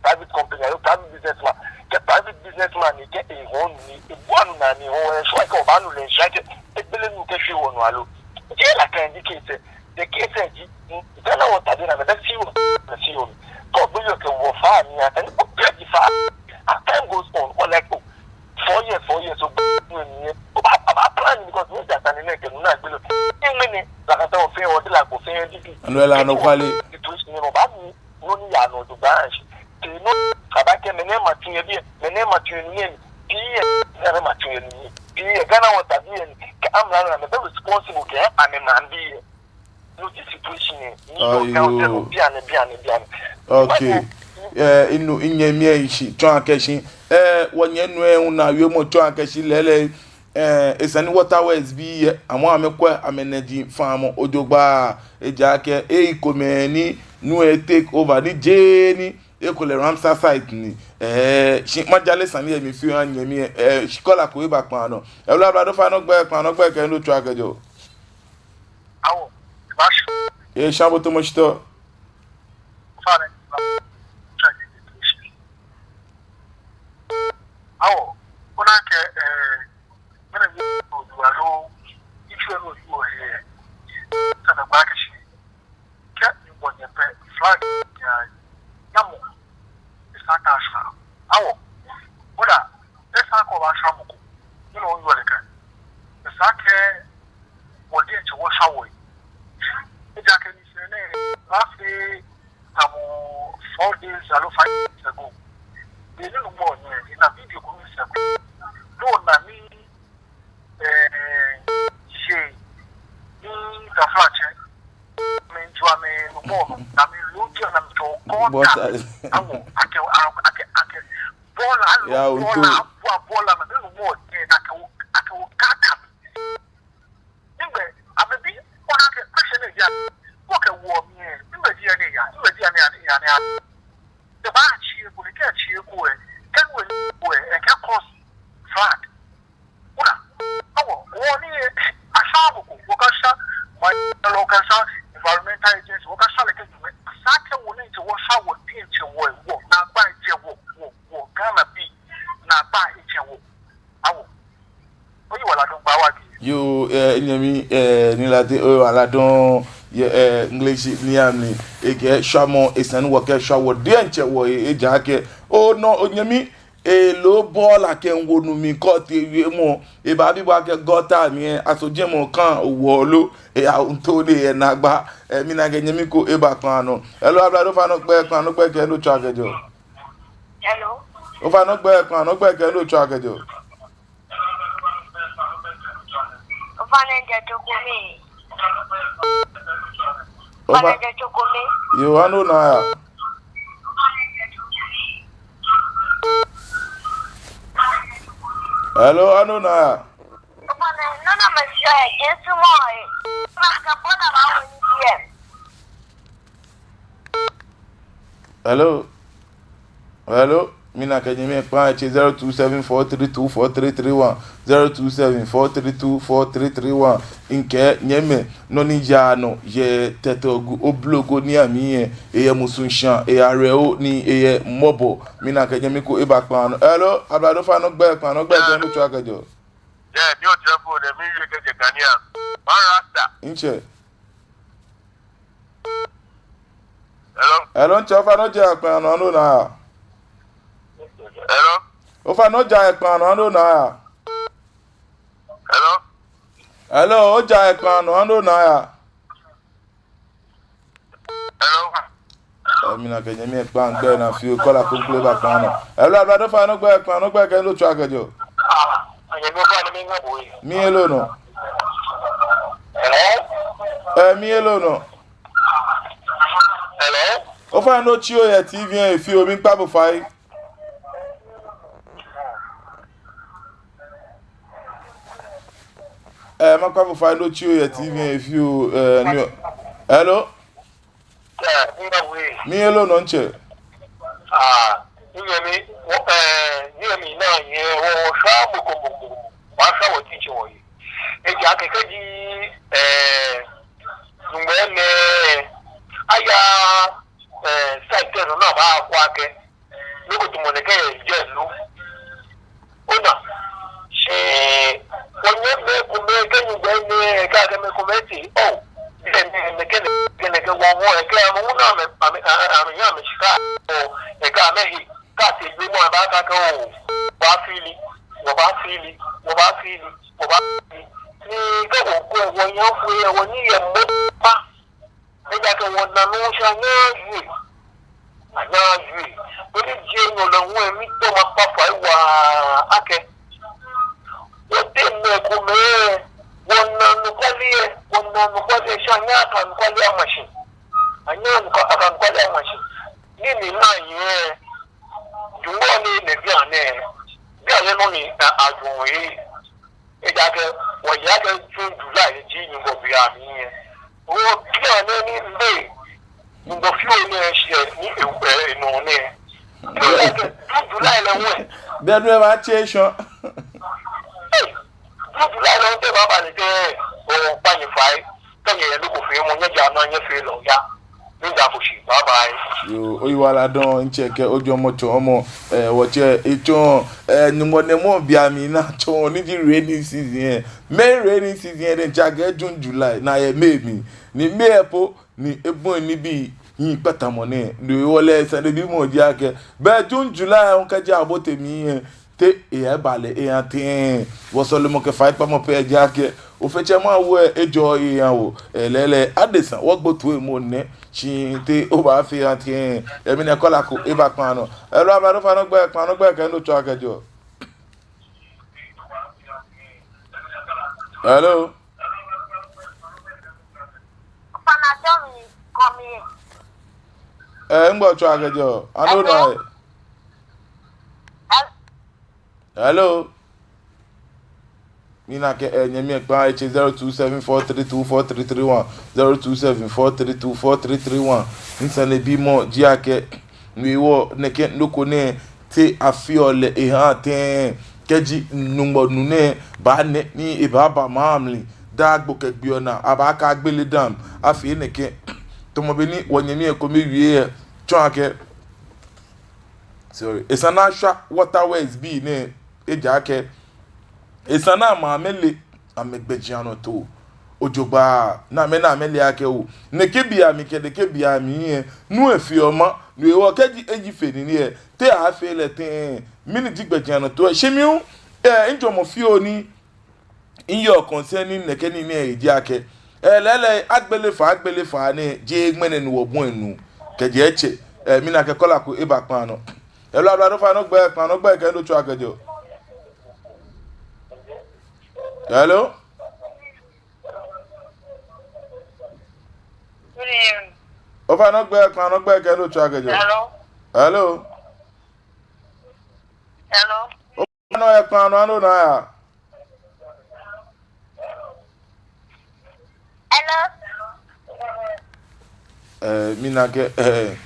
private company, aloo private businessman. Kɛ private businessman ni kɛ ehɔɔ nu ni, ebua nu naa ni ehɔɔ, ensure akɛ obaanu lɛ, ensure akɛ egbele nu kɛshwie wɔnɔ aloo. Jeee nakai ji case lɛ. The case lɛ ji, Ghana Water bii ni amɛbɛ fioo, amɛ fioo. Kɛ ogbele okɛ wɔ faa ni, and o pledge faa. As time goes on, o like, oh, four years, four years, o gbɛ nu ni, o ba, o ba plan because no data ni nɛkɛ nu naa gbele. Ŋmɛnɛ, like I said, o fɛɛ, o de like o fɛɛ, D P. Anu ela no kwale. Situation ni o ba ni, no ni yaa nɔ jogbaŋŋ shi. Te no, aba kɛ mɛi ni ma tsu yɛ biɛ, mɛi ni ma tsu yɛ nu yɛ ni. Pii yɛ, ni ma tsu yɛ nu yɛ. Pii yɛ Ghana Water bii yɛ ni. Kɛ amralo ni amɛbɛ responsible kɛ amɛmaŋbii yɛ. No ji situation ni. Ni o ka o tɛ no bianɛ, bianɛ, bianɛ. Okay. Eh, inu, inyɛmi eshi, tsɔɔ akɛ shi. Eh, wɔnyɛmi nuu ɛ, ona wiemɔ tsɔɔ akɛ shi lɛɛlɛŋ. Eh, esa ni Water Works bii yɛ, amɛ amɛkwɛ amɛ energy faamɔ jogbaŋŋ, ejaakɛ ekomɛi ni nuu ɛ take over ni jeee ni ekolɛ Ramsar site ni. Eh, shi majale sane yɛ mli fioo aha nyɛmi ɛ, eh, shi caller ko eba kpaa nɔ. Hello, ablade, ofainɛ ogbɛi, kpaa nɔ ogbɛi kɛ he ni otswaa kɛjɛɔ. Awo, eba shi. Ee, sha bo tɔmɔ shitɔ. Ofainɛ, awo, ona akɛ, eh, mɛni ji odu aloo, itsue no odu ohe, sane gba kɛ shi. Kɛ mibɔ nyɛ pɛ, flag ya, ya mɔ, esa akɛ ashwa. Awo, oda, esa akɛ oba shwa mɔ ko, ni no yɔɔ lɛ kɛ. Esa akɛ, wɔ diɛŋtsɛ wɔshwa wɔhe. Ejaakɛ ni sɛɛ nɛɛ, baafee tamɔ four days aloo five days ago. Be ni lumɔ ni, ena video ko ni sɛɛ ko. No na ni, eh, ye, ni taflatsɛ. Amɛjwa amɛnumɔ, amɛloo jɛ amɛtsɔ kɔta. Awo, akɛ, akɛ, akɛ. Bɔla, aloo bɔla, abua bɔla, amɛnumɔ, akɛ, akɛ, akɛ kata. Nɛgbɛ, amɛbi, ona akɛ, kpɛshɛ nɛɛ ya. Wɔkɛ wɔ mli, nɛgbɛ ji ya nɛɛ ya, nɛgbɛ ji ya nɛɛ ya, nɛɛ ya. Te ba tsi eko, ni kɛ tsi eko ɛ, kɛ nu eko ɛ, ekɛ cause flood. Ona, awo, wɔ ni, ashwa mɔ ko, wɔkashwa, ma, local shwa, environmental agency, wɔkashwa lɛ kɛ jumɛ, esa akɛ wɔ diɛŋtsɛ wɔshwa wɔ diɛŋtsɛ wɔ, wɔ, naagba ajɛ wɔ, wɔ, wɔ, Ghanabii, naagba ajɛ wɔ, awo. Oyiwaladɔŋŋ gba wa di. Yoo, eh, nyɛmi, eh, Nii Ladi, oyiwaladɔŋŋ, yɛ, eh, English nii amli, ekɛɛ shwamɔ, esa ni wɔkɛshwa wɔ diɛŋtsɛ wɔ, eh, ejaakɛ, oh, no, onyɛmi, Eloo bɔla kɛ ŋwo nu mli kɔ te wiemɔ. Ebaabi bo akɛ gɔta mli ɛ, aso jɛmɔ kã wɔ lo. Eya ŋto de yɛ naagba. Ɛ, mina akɛ nyɛmi ko eba kpaa nɔ. Hello, ablade, ofainɛ ogbɛi, kpaa nɔ ogbɛi kɛ he ni otswaa kɛjɛɔ. Hello. Ofainɛ ogbɛi, kpaa nɔ ogbɛi kɛ he ni otswaa kɛjɛɔ. Ofainɛ mijɛ Tokome. Ofa- Ofainɛ mijɛ Tokome. Yoo, ha ni ona aya. Hello, ha ni ona aya. Ofainɛ, nɔ ni mɛi sɛɛ, Jesu mɔ ɛ. Maka bɔla ma wɔ ni biɛ. Hello. Hello, mina akɛ nyɛmɛi kpaa etsɛ zero two seven four three two four three three one, zero two seven four three two four three three one. Mikɛɛ nyɛmɛi, nɔ ni yaa nɔ yɛ Tɛtɛ Ogu Oblogo nii amli ɛ, eyɛ musu shia, eyɛ awerɛho ni eyɛ mɔbɔ. Mina akɛ nyɛmi ko eba kpaa nɔ. Hello, ablade, ofainɛ ogbɛi, kpaa nɔ ogbɛi kɛ he ni otswaa kɛjɛɔ. Yeah, ni otsɛ ko de mi yɛ kɛjɛ Ghana. Marasta. Ntsɛ. Hello? Hello, ntsɛ, ofainɛ ojɛ kpaa nɔ, ha ni ona aya. Hello? Ofainɛ ojɛ kpaa nɔ, ha ni ona aya. Hello? Hello, ojɛ kpaa nɔ, ha ni ona aya. Hello? Ɛ, mina akɛ nyɛmi ɛ kpaa gbɛ naa fioo, caller kroko eba kpaa nɔ. Hello, ablade, ofainɛ ogbɛi, kpaa nɔ ogbɛi kɛ he ni otswaa kɛjɛɔ. Ah, nyɛmi, ofainɛ miŋa bo yi. Mihe lɛ nɔ. Hello? Ɛ, mihe lɛ nɔ. Hello? Ofainɛ otsi ohe yɛ T V ɛ he fioo, miikpa bo fai. Ɛ, makpa bo fai ni otsi ohe yɛ T V ɛ he fioo, ɛ, ni o-, hello? Ɛ, miŋa bo yi. Mihe lɛ nɔ ntsɛ. Ah, minyɛmi, wɔ, ɛ, minyɛmi naa yɛ, wɔshwa mɔ ko mɔ ko mɔ ko. Wɔshwa wɔ diɛŋtsɛ wɔ. akɛ kɛji, eh, Nyɔŋmɔ nɛɛ aya, eh, site nɔ ni abaakwɛ akɛ nɔ ko tamɔ nɛkɛ yɛ lo. Ona, shi wɔnyɛmimɛi komɛi kɛ Nyɔŋmɔ nɛɛ kɛɛ akɛ mɛi komɛi tee, oh, nɛkɛ, nɛkɛ, nɛkɛ, nɛkɛ, wɔ, wɔ, ekɛɛ amɛ hu ni amɛ, amɛ, amɛ, amɛnyɛ amɛshika, oh, ekɛɛ amɛhe, kɛ́ atee jwɛŋmɔ abaakɛɛ akɛ, oh, wɔbaafee nii, wɔbaafee nii, wɔbaafee nii, wɔbaafee nii. Ni kɛ́ wɔkwɛ, wɔnyɛmimɛi, wɔnii yɛ mɔ kpa. Ejaakɛ wɔnaa nɔ shi anyɛɛɛ ajie. Anyɛɛɛ ajie. Beni ji enyɔ lɛ hu lɛ mitao makpa fai waa akɛ, wɔteŋ mɛi komɛi, wɔnaa anɔkwale lɛ, wɔnaa anɔkwale lɛ shi anyɛɛɛ aka anɔkwale lɛ ama shi. Anyɛɛɛ anɔkwa-, aka anɔkwale lɛ ama shi. Ni ni na yɛ, jwɛŋmɔ ni nɛɛ bianɛ, bianɛ nɔ ni a-, ajwɛŋ yɛ. Ejaakɛ wɔle akɛ June, July ji Nyɔŋmɔ bei amli lɛ. Wɔ bianɛ ni mɛi, Nyɔŋmɔ fioo nɛɛ shi ni e, e, enɔ nɛɛ. Ejaakɛ June, July lɛ hu lɛ. Bianɛ lɛ baatse shɔ. Ei, June, July lɛ hu te baaba ni te, oh, kpa nyɛ fai. Kɛ́ nyɛyɛ nɔ ko feemɔ, nyɛjaa nɔ, nyɛfee lɛ oya. Miida bo shi, bye bye. Yoo, oyiwaladɔŋŋ, ntsɛ kɛ ojɔɔmɔ tsɔɔmɔ, eh, wɔtsɛ, etsɔɔ, eh, Nyɔŋmɔ nɛɛmɔ bei amli ni atsɔɔ, ni ji rainy season lɛ. Mɛɛ rainy season lɛ, ntsɛ akɛ June, July, ni yɛ May mli. Ni May lɛ po, ni ebɔi nibii hii kpatamɔ nɛɛ. Ni wɔle sanebimɔ ji akɛ, bɛ June, July lɛ hu kɛji abote mli lɛ, te eyaaba lɛ eha tɛŋŋ? Wɔsɔlemɔ kɛ faikpamɔ pɛ ji akɛ, Ofe tsɛ ma wɔ ejɔ eha wɔ, eh, lɛɛlɛŋ adesa, wɔgbo toi mɔ nɛ, shi te obaafee ha tɛŋŋ? Emli nɛ caller ko eba kpaa nɔ. Hello, abadɔ ofainɛ ogbɛi, kpaa nɔ ogbɛi kɛ he ni otsɛɔ kɛjɛɔ. Hello. Ofainɛ, atsɛɔ mi Kɔmi. Eh, nɛgbɛ otsɛɔ kɛjɛɔ? Ano na. Hello. Mina akɛ, eh, nyɛmi lɛ kpaa etse zero two seven four three two four three three one, zero two seven four three two four three three one. Misanebimɔ ji akɛ, no hewɔ nɛkɛ nɔ ko nɛɛ te afeɔ lɛ ehaa tɛŋŋ? Kɛji Nyɔŋmɔ nu nɛɛ baanɛ ni ebaaba maŋ mli daa gbi kɛ gbi ona, abaaka agbele dam, afee nɛkɛ. Tamɔ bɔ ni wɔnyɛmi lɛ kome wie lɛ, tsɔɔ akɛ, sorry, esa ni ashwa waterways bii nɛɛ, ejaakɛ esa ni amɛ amɛle amɛgbɛjianɔtoo jogbaŋŋ, ni amɛ ni amɛle akɛ oo, nɛkɛ bei amli kɛ nɛkɛ bei amli lɛ, nu efeɔ ma, no hewɔ kɛji eji fe nine lɛ, te aafee lɛ tɛŋŋ? Mɛni ji gbɛjianɔtoo lɛ? Shi mi hu, eh, mijwɛŋmɔ fioo ni miyɔɔ concerning nɛkɛ nii nɛɛ ji akɛ, eh, lɛɛlɛŋ agbele faa, agbele faa nɛɛ, jeee ŋmɛnɛ ni wɔbɔi nu. Kɛjɛ etsɛ, eh, mina akɛ caller ko eba kpaa nɔ. Hello, abadɔ ofainɛ ogbɛi, kpaa nɔ ogbɛi kɛ he ni otsɛɔ kɛjɛɔ. Hello? Good evening. Ofainɛ ogbɛi, kpaa nɔ ogbɛi kɛ he ni otsɛɔ kɛjɛɔ. Hello? Hello? Hello? Ofainɛ oyɛ kpaa nɔ, ano na ya. Hello? Eh, mina akɛ, eh,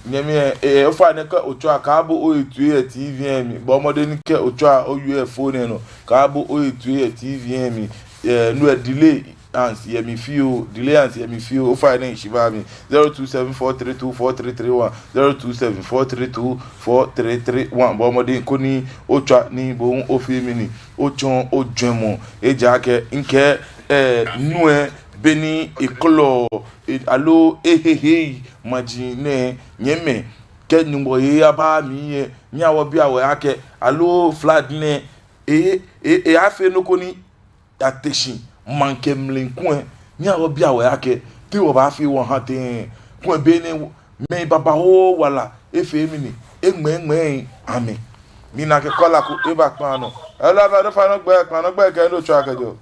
nyɛmi, eh, eh, ofainɛ kɛ́ otsɛɔ, kaabo ohe toi yɛ T V lɛ mli. Bɔɔ mɔdɛŋ ni kɛ́ otsɛɔ owie phone lɛ nɔ, kaabo ohe toi yɛ T V lɛ mli. Eh, no lɛ delay ants yɛ mli fioo, delay ants yɛ mli fioo, ofainɛ shi ba mli. Zero two seven four three two four three three one, zero two seven four three two four three three one. Bɔɔ mɔdɛŋ koni otswa ni bo hu ofee mɛni, otsɔɔ ojwɛŋmɔ. Ejaakɛ mikɛɛ, eh, nu lɛ, beni ekɔlɔ, eh, aloo ehehe maji nɛɛ, nyɛmimɛi, kɛ́ Nyɔŋmɔ he aba mli lɛ, nyɛhaa wɔbia wɔhe akɛ, aloo flood nɛɛ, e, e, eyaafee nɔ ko ni ate shi maŋ kɛ mli kulɛ, nyɛhaa wɔbia wɔhe akɛ, te wɔbaafee wɔha tɛŋŋ? Kulɛ be nɛɛ mɛi babaoo wala efee mɛni, eŋmɛŋmɛ amɛ. Mina akɛ caller ko eba kpaa nɔ. Hello, abadɔ ofainɛ ogbɛi, kpaa nɔ ogbɛi kɛ he ni otsɛɔ kɛjɛɔ.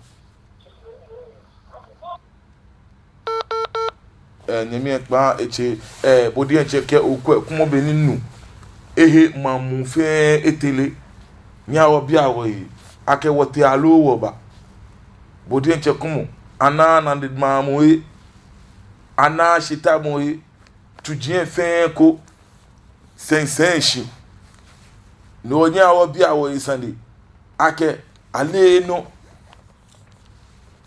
Eh, nyɛmi lɛ kpaa etse, eh, bo diɛŋtsɛ kɛ́ okwɛ, kwɛmɔ beni nu ehe maŋ muu fɛɛ etere. Nyɛhaa wɔbia wɔhe akɛ wɔtee aloo wɔba. Bo diɛŋtsɛ kwɛmɔ, anaaa nanemamɔ he, anaaa shitamɔ he, tsuji lɛ fɛɛ eko sɛŋsɛŋ shi. No hewɔ nyɛhaa wɔbia wɔhe sane akɛ, aleee nɔ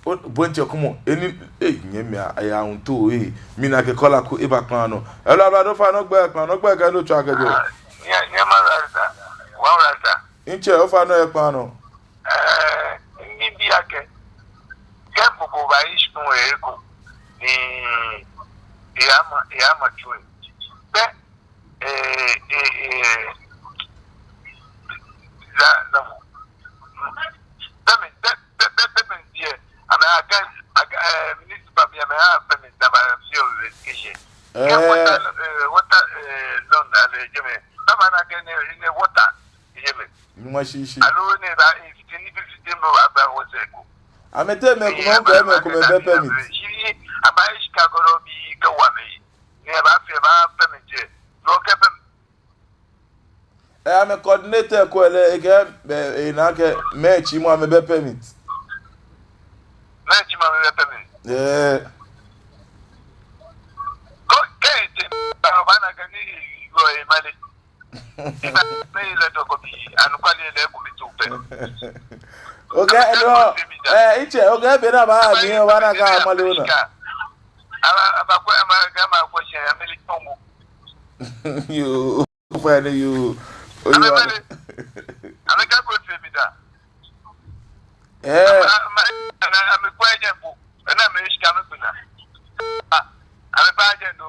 Bɔntsɛ kumɔ, eni, ei, nyɛmi a, aya ŋuto, ei, mina akɛ caller ko eba kpaa nɔ. Hello, ablade, ofainɛ ogbɛi kpaa nɔ, ogbɛi kɛ he ni otswaa kɛjɛɔ. Nyɛ, nyɛma Rasta, wa Rasta. Ntsɛ, ofainɛ oyɛ kpaa nɔ. Ɛɛ, mibi akɛ, kɛ mɔ ko ba yi shikpɔŋ eko, ni, eyama, eyama tsu. Bɛ, eh, eh, eh, za, za mo. Payment, pɛ, pɛ, pɛ, payment yɛ. Amɛ akɛ, akɛ, eh, municipal bi amɛha payment ni abaafee investigation. Eh. Kɛ water, eh, water, eh, loan ale jɛmɛ. Bɛ mana kɛ nɛ, nɛ water jɛmɛ. Numa shishi. Aloo nɛ ba, eh, fifteen, fifteen mɔ agba wɔsɛɛ ko. Amɛteŋ mɛi komɛi, eh, mɛi komɛi bɛ payment. Shi, aba shika kɔrɔ bi kɛ wa mɛ. Ni abaafee, abaa payment yɛ. Lɔ kɛ payment. Eh, amɛ coordinator ko lɛ, ekɛɛ, eh, ena akɛ, mɛi tsimɔ amɛbɛ payment. Mɛi tsimɔ amɛbɛ payment. Eh. Ko, kɛ ete, ba, ba na kɛ ni, yɔ, eh, male. Eba, mɛi lɛ tɔkɔ bi, anɔkwale lɛ ko bi to pɛ. Okay, hello. Eh, ntsɛ, okay, be na ba, mi, ba na kɛ male ona. Aba, aba ko, aba, aba ko, shɛ, amɛle tɔmɔ. Yoo. Ofainɛ yoo. Oyo. Amɛ, amɛ, amɛkɛ ko tee mi da. Eh. Amɛ, amɛ, amɛ, amɛkɔ ejɛ bo. Ena amɛ shika amɛkpina. Ah, amɛba jɛ no.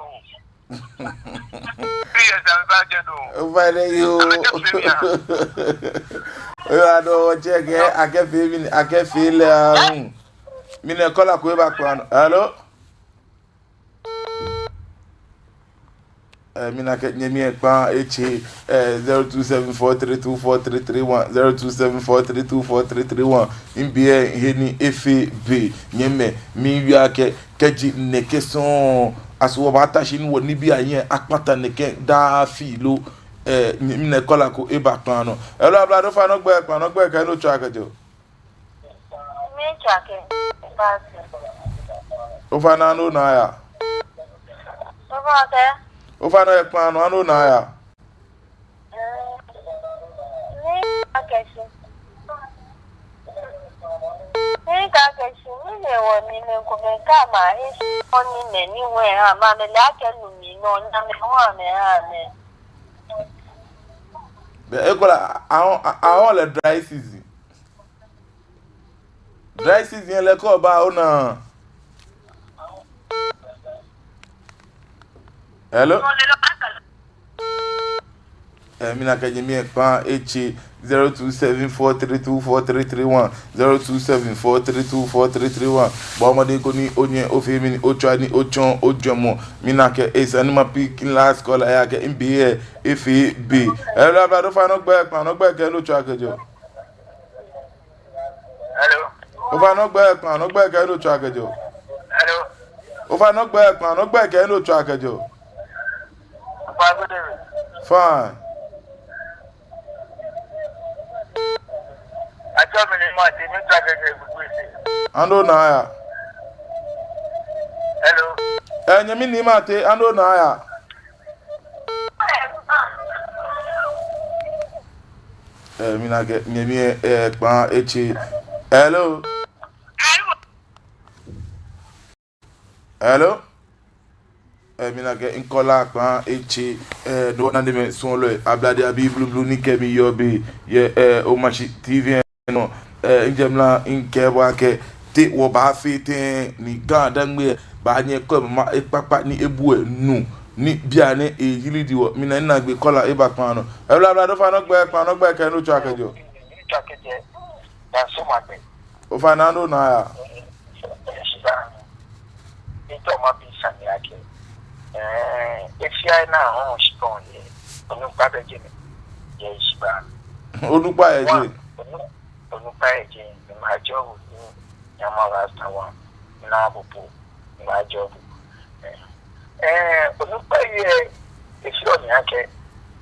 Yes, amɛba jɛ no. Ofainɛ yoo. Amɛkɛ fee mi a. Oyo, ano, check, eh, akɛfee mi, akɛfee lɛ, ah, hmm. Mina caller ko eba kpaa nɔ. Hello? Eh, mina akɛ nyɛmi ekpaa etse, eh, zero two seven four three two four three three one, zero two seven four three two four three three one. Mibi he ni efee be, nyɛmɛi, miiwie akɛ, kɛji nɛkɛ sɔŋŋ, aso wɔbaata shi ni wɔnibii anyɛ akpata nɛkɛ daa fioo lo, eh, mina caller ko eba kpaa nɔ. Hello, ablade, ofainɛ ogbɛi kpaa nɔ, ogbɛi kɛ he ni otswaa kɛjɛɔ. Miitswa kɛ baasi. Ofainɛ, ano na aya. Ofainɛ kɛ? Ofainɛ oyɛ kpaa nɔ, ano na aya. Miikɛɛ akɛ shi. Miikɛɛ akɛ shi, mile wɔ ni mɛi komɛi kɛ amɛhe shi koni mɛi ni wɛ ha amɛ, amɛle akɛ nu mli nɔ, ni amɛwɔ amɛha amɛ. Bɛ ekolɛ, ahɔɔ, ahɔɔ lɛ dry season. Dry season lɛ kɛ oba ona. Hello? Eh, mina akɛ nyɛmi ekpaa etse, zero two seven four three two four three three one, zero two seven four three two four three three one. Bɔɔ mɔdɛŋ koni onyɛ ofee mɛni, otswa ni otsɔɔ ojwɛŋmɔ. Mina akɛ esa ni ma pick last caller, ejaakɛ mibi he efee be. Hello, ablade, ofainɛ ogbɛi kpaa nɔ, ogbɛi kɛ he ni otswaa kɛjɛɔ. Hello. Ofainɛ ogbɛi kpaa nɔ, ogbɛi kɛ he ni otswaa kɛjɛɔ. Hello. Ofainɛ ogbɛi kpaa nɔ, ogbɛi kɛ he ni otswaa kɛjɛɔ. Ofainɛ ogbɛi. Fine. Atsɛɔ mi Nii Martey, miitswa kɛjɛ Egutu Ese. Ano na aya. Hello. Eh, nyɛmi Nii Martey, ano na aya. Eh, mina akɛ nyɛmi, eh, kpaa etse. Hello. Hello. Eh, mina akɛ mi caller kpaa etse, eh, no nane mɛ suɔlɔi, ablade abii blublu ni kɛ mi yɔɔ biɛ, yɛ, eh, Omashi T V nɔ, eh, mijɛ mla mikɛɛ bo akɛ, te wɔbaafee tɛŋŋ ni GaDangme baanyɛ akɔ emama ekpakpa ni ebu enu, ni bianɛ eyiridi wɔ, mina naagbee caller eba kpaa nɔ. Hello, ablade, ofainɛ ogbɛi kpaa nɔ, ogbɛi kɛ he ni otswaa kɛjɛɔ. Ofainɛ, ano na aya. Ntoma bi sane akɛ, eh, efia na ho shikpɔŋ yɛ, onukpa bɛ jɛmɛ, yɛ shiba. Onukpa yɛ jɛi. Onu-, onukpa yɛ jɛi, ni majɔ ni nyama Rasta wa, na popo, ni majɔ. Eh, eh, onukpa yɛ, efeɔ mi akɛ,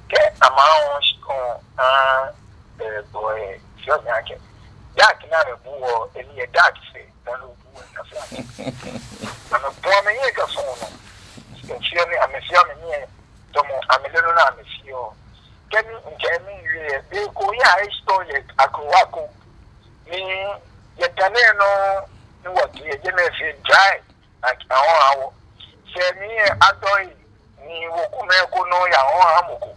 kɛ ama ho shikpɔŋ, ah, eh, bɔ, eh, efeɔ mi akɛ, daa kɛ ni amɛbu wɔ, eni yɛ daa kɛ fɛɛ. Amɛbu amɛhe kɛfɔ̃ nɔ. Efeɔ mi, amɛfeɔ mi nii, tamɔ amɛle nɔ ni amɛfeɔ. Kɛ mi, mikɛ mi wie, be ko ya estory yɛ Akrowako. Ni yɛ tane nɔ, ni wɔkɛ yɛ jɛmɛ fɛɛ dry, like, ahɔɔ ahɔɔ. Sɛɛ mli yɛ adɔ yi, ni wɔkɛ mɛi komɛi yahɔɔ ahɔɔ mɔ ko.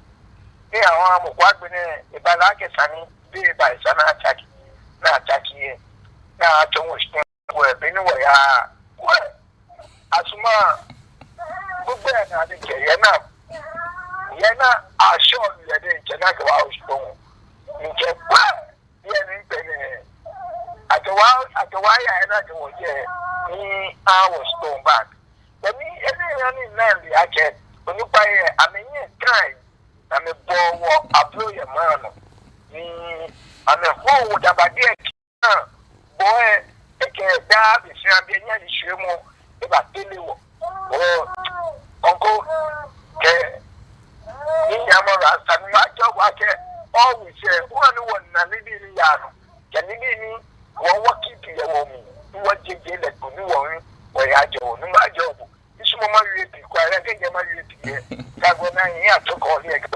Ni ahɔɔ ahɔɔ mɔ ko agbɛnɛ, ebalaa akɛ sane, be eba esa ni atsake, ni atsake yɛ, ni atsɔɔ wɔ shikpɔŋ ko, be ni wɔya, wɔ, asuma, gbogbo yɛ naa diɛŋtsɛ, yɛ naa, yɛ naa, ashɔ, yɛ diɛŋtsɛ naa kɛ wɔ shikpɔŋ. Diɛŋtsɛ, wɔ, yɛ ni ŋkpɛ nɛ. Akɛ wɔ, akɛ wɔ aya yɛ naa kɛ wɔ yɛ, ni awɔ shikpɔŋ back. Bɛ mi, enɛ ya ni nandi akɛ, onukpa yɛ, amɛnyɛ kai, ni amɛbɔ wɔ ablo yɛ maŋ nɔ. Ni amɛhɔɔ wɔ daba diɛ. Bɔ ɛ, ekɛ daa be fɛɛ be nyɛ ni shwɛ mɔ, ebatele wɔ. Oo, uncle, kɛ, ni nyɛmɔ Rasta, ni majɔɔ bo akɛ, always, eh, wɔ ni wɔna nibii ni yaa nɔ. Kɛ nibii ni, wɔ, wɔkeep yɛ wɔmli. Ni wɔjie je lɛ kpo, ni wɔ, wɔyajɔɔ, ni majɔɔ bo. Misumɔɔ mawie pii kwraa, kɛ ŋkɛɛ mawie pii lɛ, kɛ agbɛnɛ ni atsɔɔ kɔɔle lɛ kɛ.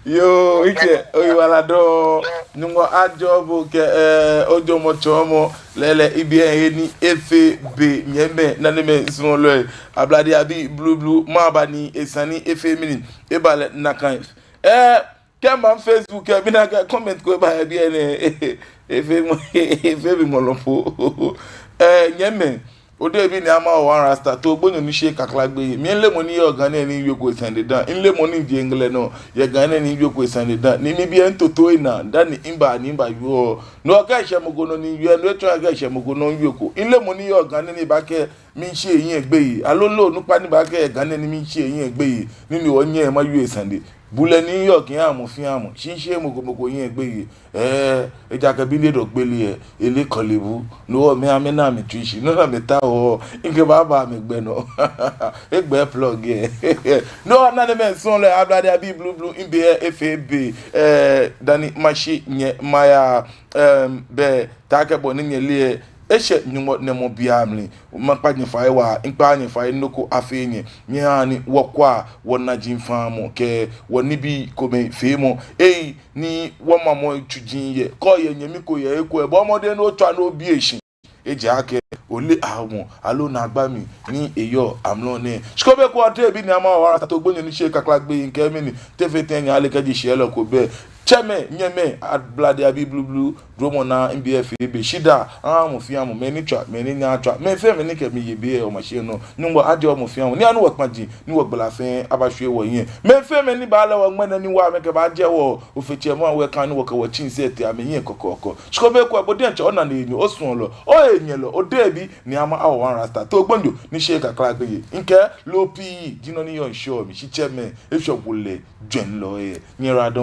Yoo, ŋkɛɛ, oyiwaladɔŋŋ dɔŋŋ. Nyɔŋmɔ ajɔɔ bo kɛ, eh, ojɔɔmɔ tsɔɔmɔ, lɛɛlɛŋ, ebi ɛ he ni efee be, nyɛmɛi, nanemɛi, suɔlɔi, ablade abii blublu, maba ni esa ni efee mɛni, eba lɛ nakai. Eh, kɛ mba Facebook ɛ, mina akɛ comment ko eba yɛ biɛ nɛɛ. Efee mɔ, efee mi mɔlɔ po. Eh, nyɛmɛi, odehe bi ni ama wɔ One Rasta, to gbonyo ni sheee kakla gbeyei. Mile mɔ ni yɔɔ Ga nɛɛ ni wieko esane dani. Mile mɔ ni ji England nɔ, yɛ Ga nɛɛ ni wieko esane dani. Ni mibi ɛ ntoto ena, dani mba ni mba yoo. No kɛ eshɛ mɔ ko nɔ ni wie, no etsɔɔ akɛ eshɛ mɔ ko nɔ wieko. Mile mɔ ni yɔɔ Ga nɛɛ ni baakɛɛ miishee mihiɛ gbeyei. Aloo mile onukpa ni baakɛɛ Ga nɛɛ ni miishee mihiɛ gbeyei. Ni mi wɔnyɛ mawie esane. Bulɛ ni yɔɔ kɛ amɔ fɛɛ amɔ, shi miishee mɔ ko mɔ ko hiɛ gbeyei. Eh, ejaakɛ bi ni dɔ gbele ɛ, ele kɔle bu. No hewɔ mɛi amɛna mi tsuishi, no hewɔ amɛtaoɔ, ŋkɛbaaba amɛgbɛ nɔ. Egbɛ plug ɛ. No hewɔ nanemɛi, suɔlɔi, ablade abii blublu, mibe ɛ efee be, eh, dani mashi nyɛ maya, em, bɛ, taakɛ bɔ ni nyɛle ɛ, eshɛ Nyɔŋmɔ nɛɛmɔ be amli. Makpa nyɛ fai waa, ŋkpaaa nyɛ fai, nɔ ko afee nyɛ. Nyɛhaa ni wɔkwɛa wɔnaji faamɔ kɛ wɔnibii komɛi feemɔ. Ei, ni wɔmamɔ tsuji yɛ. Kɛ oyɛ nyɛmi ko yɛ he ko ɛ, bɔɔ mɔdɛŋ ni otswa ni obi eshi. Ejaakɛ ole amɔ, aloo naagba mli ni eyɔɔ amrɔ nɛɛ. Shi kome ko, odehe bi ni ama wɔ One Rasta, to gbonyo ni sheee kakla gbeyei, ŋkɛɛ mɛni, te fee tɛŋŋ nyɛle kɛji shiɛlɔ ko bɛ. Tsɛmɛi, nyɛmɛi, ablade abii blublu, dromɔ naa, mibe ɛ efee be, shidaa aha mɔ fɛɛ mɔ, mɛi ni tswa, mɛi ni nyɛɛɛ atswa, mɛi fɛɛ mɛi ni kɛ mi yɛ biɛ ɛ, wɔmashiɛ nɔ. Nyɔŋmɔ ajɔɔ mɔ fɛɛ mɔ, ni anu wɔkpãji, ni wɔgbala fɛɛ abashwie wɔhiɛ. Mɛi fɛɛ mɛi ni baalɛ wɔ ŋmɛnɛ ni wɔ amɛkɛbaajɛ wɔ ofe tsɛmɔ awɛ kan ni wɔkɛ wɔtsii sɛɛ tee amɛhiɛ kɔkɔɔkɔ. Shi kome ko ɛ, bo diɛŋtsɛ onane enyo, osuɔlɔ, ohenyɛlɔ, odehe bi ni ama wɔ One Rasta, to gbonyo ni sheee kakla gbeyei. Ŋkɛɛ loo pii ji nɔ ni yɔɔ ŋshɔ mli, shi tsɛmɛi, eshwɛ wolɛ jwɛŋlɔ ɛ. Nyɛyiwaladɔŋŋ.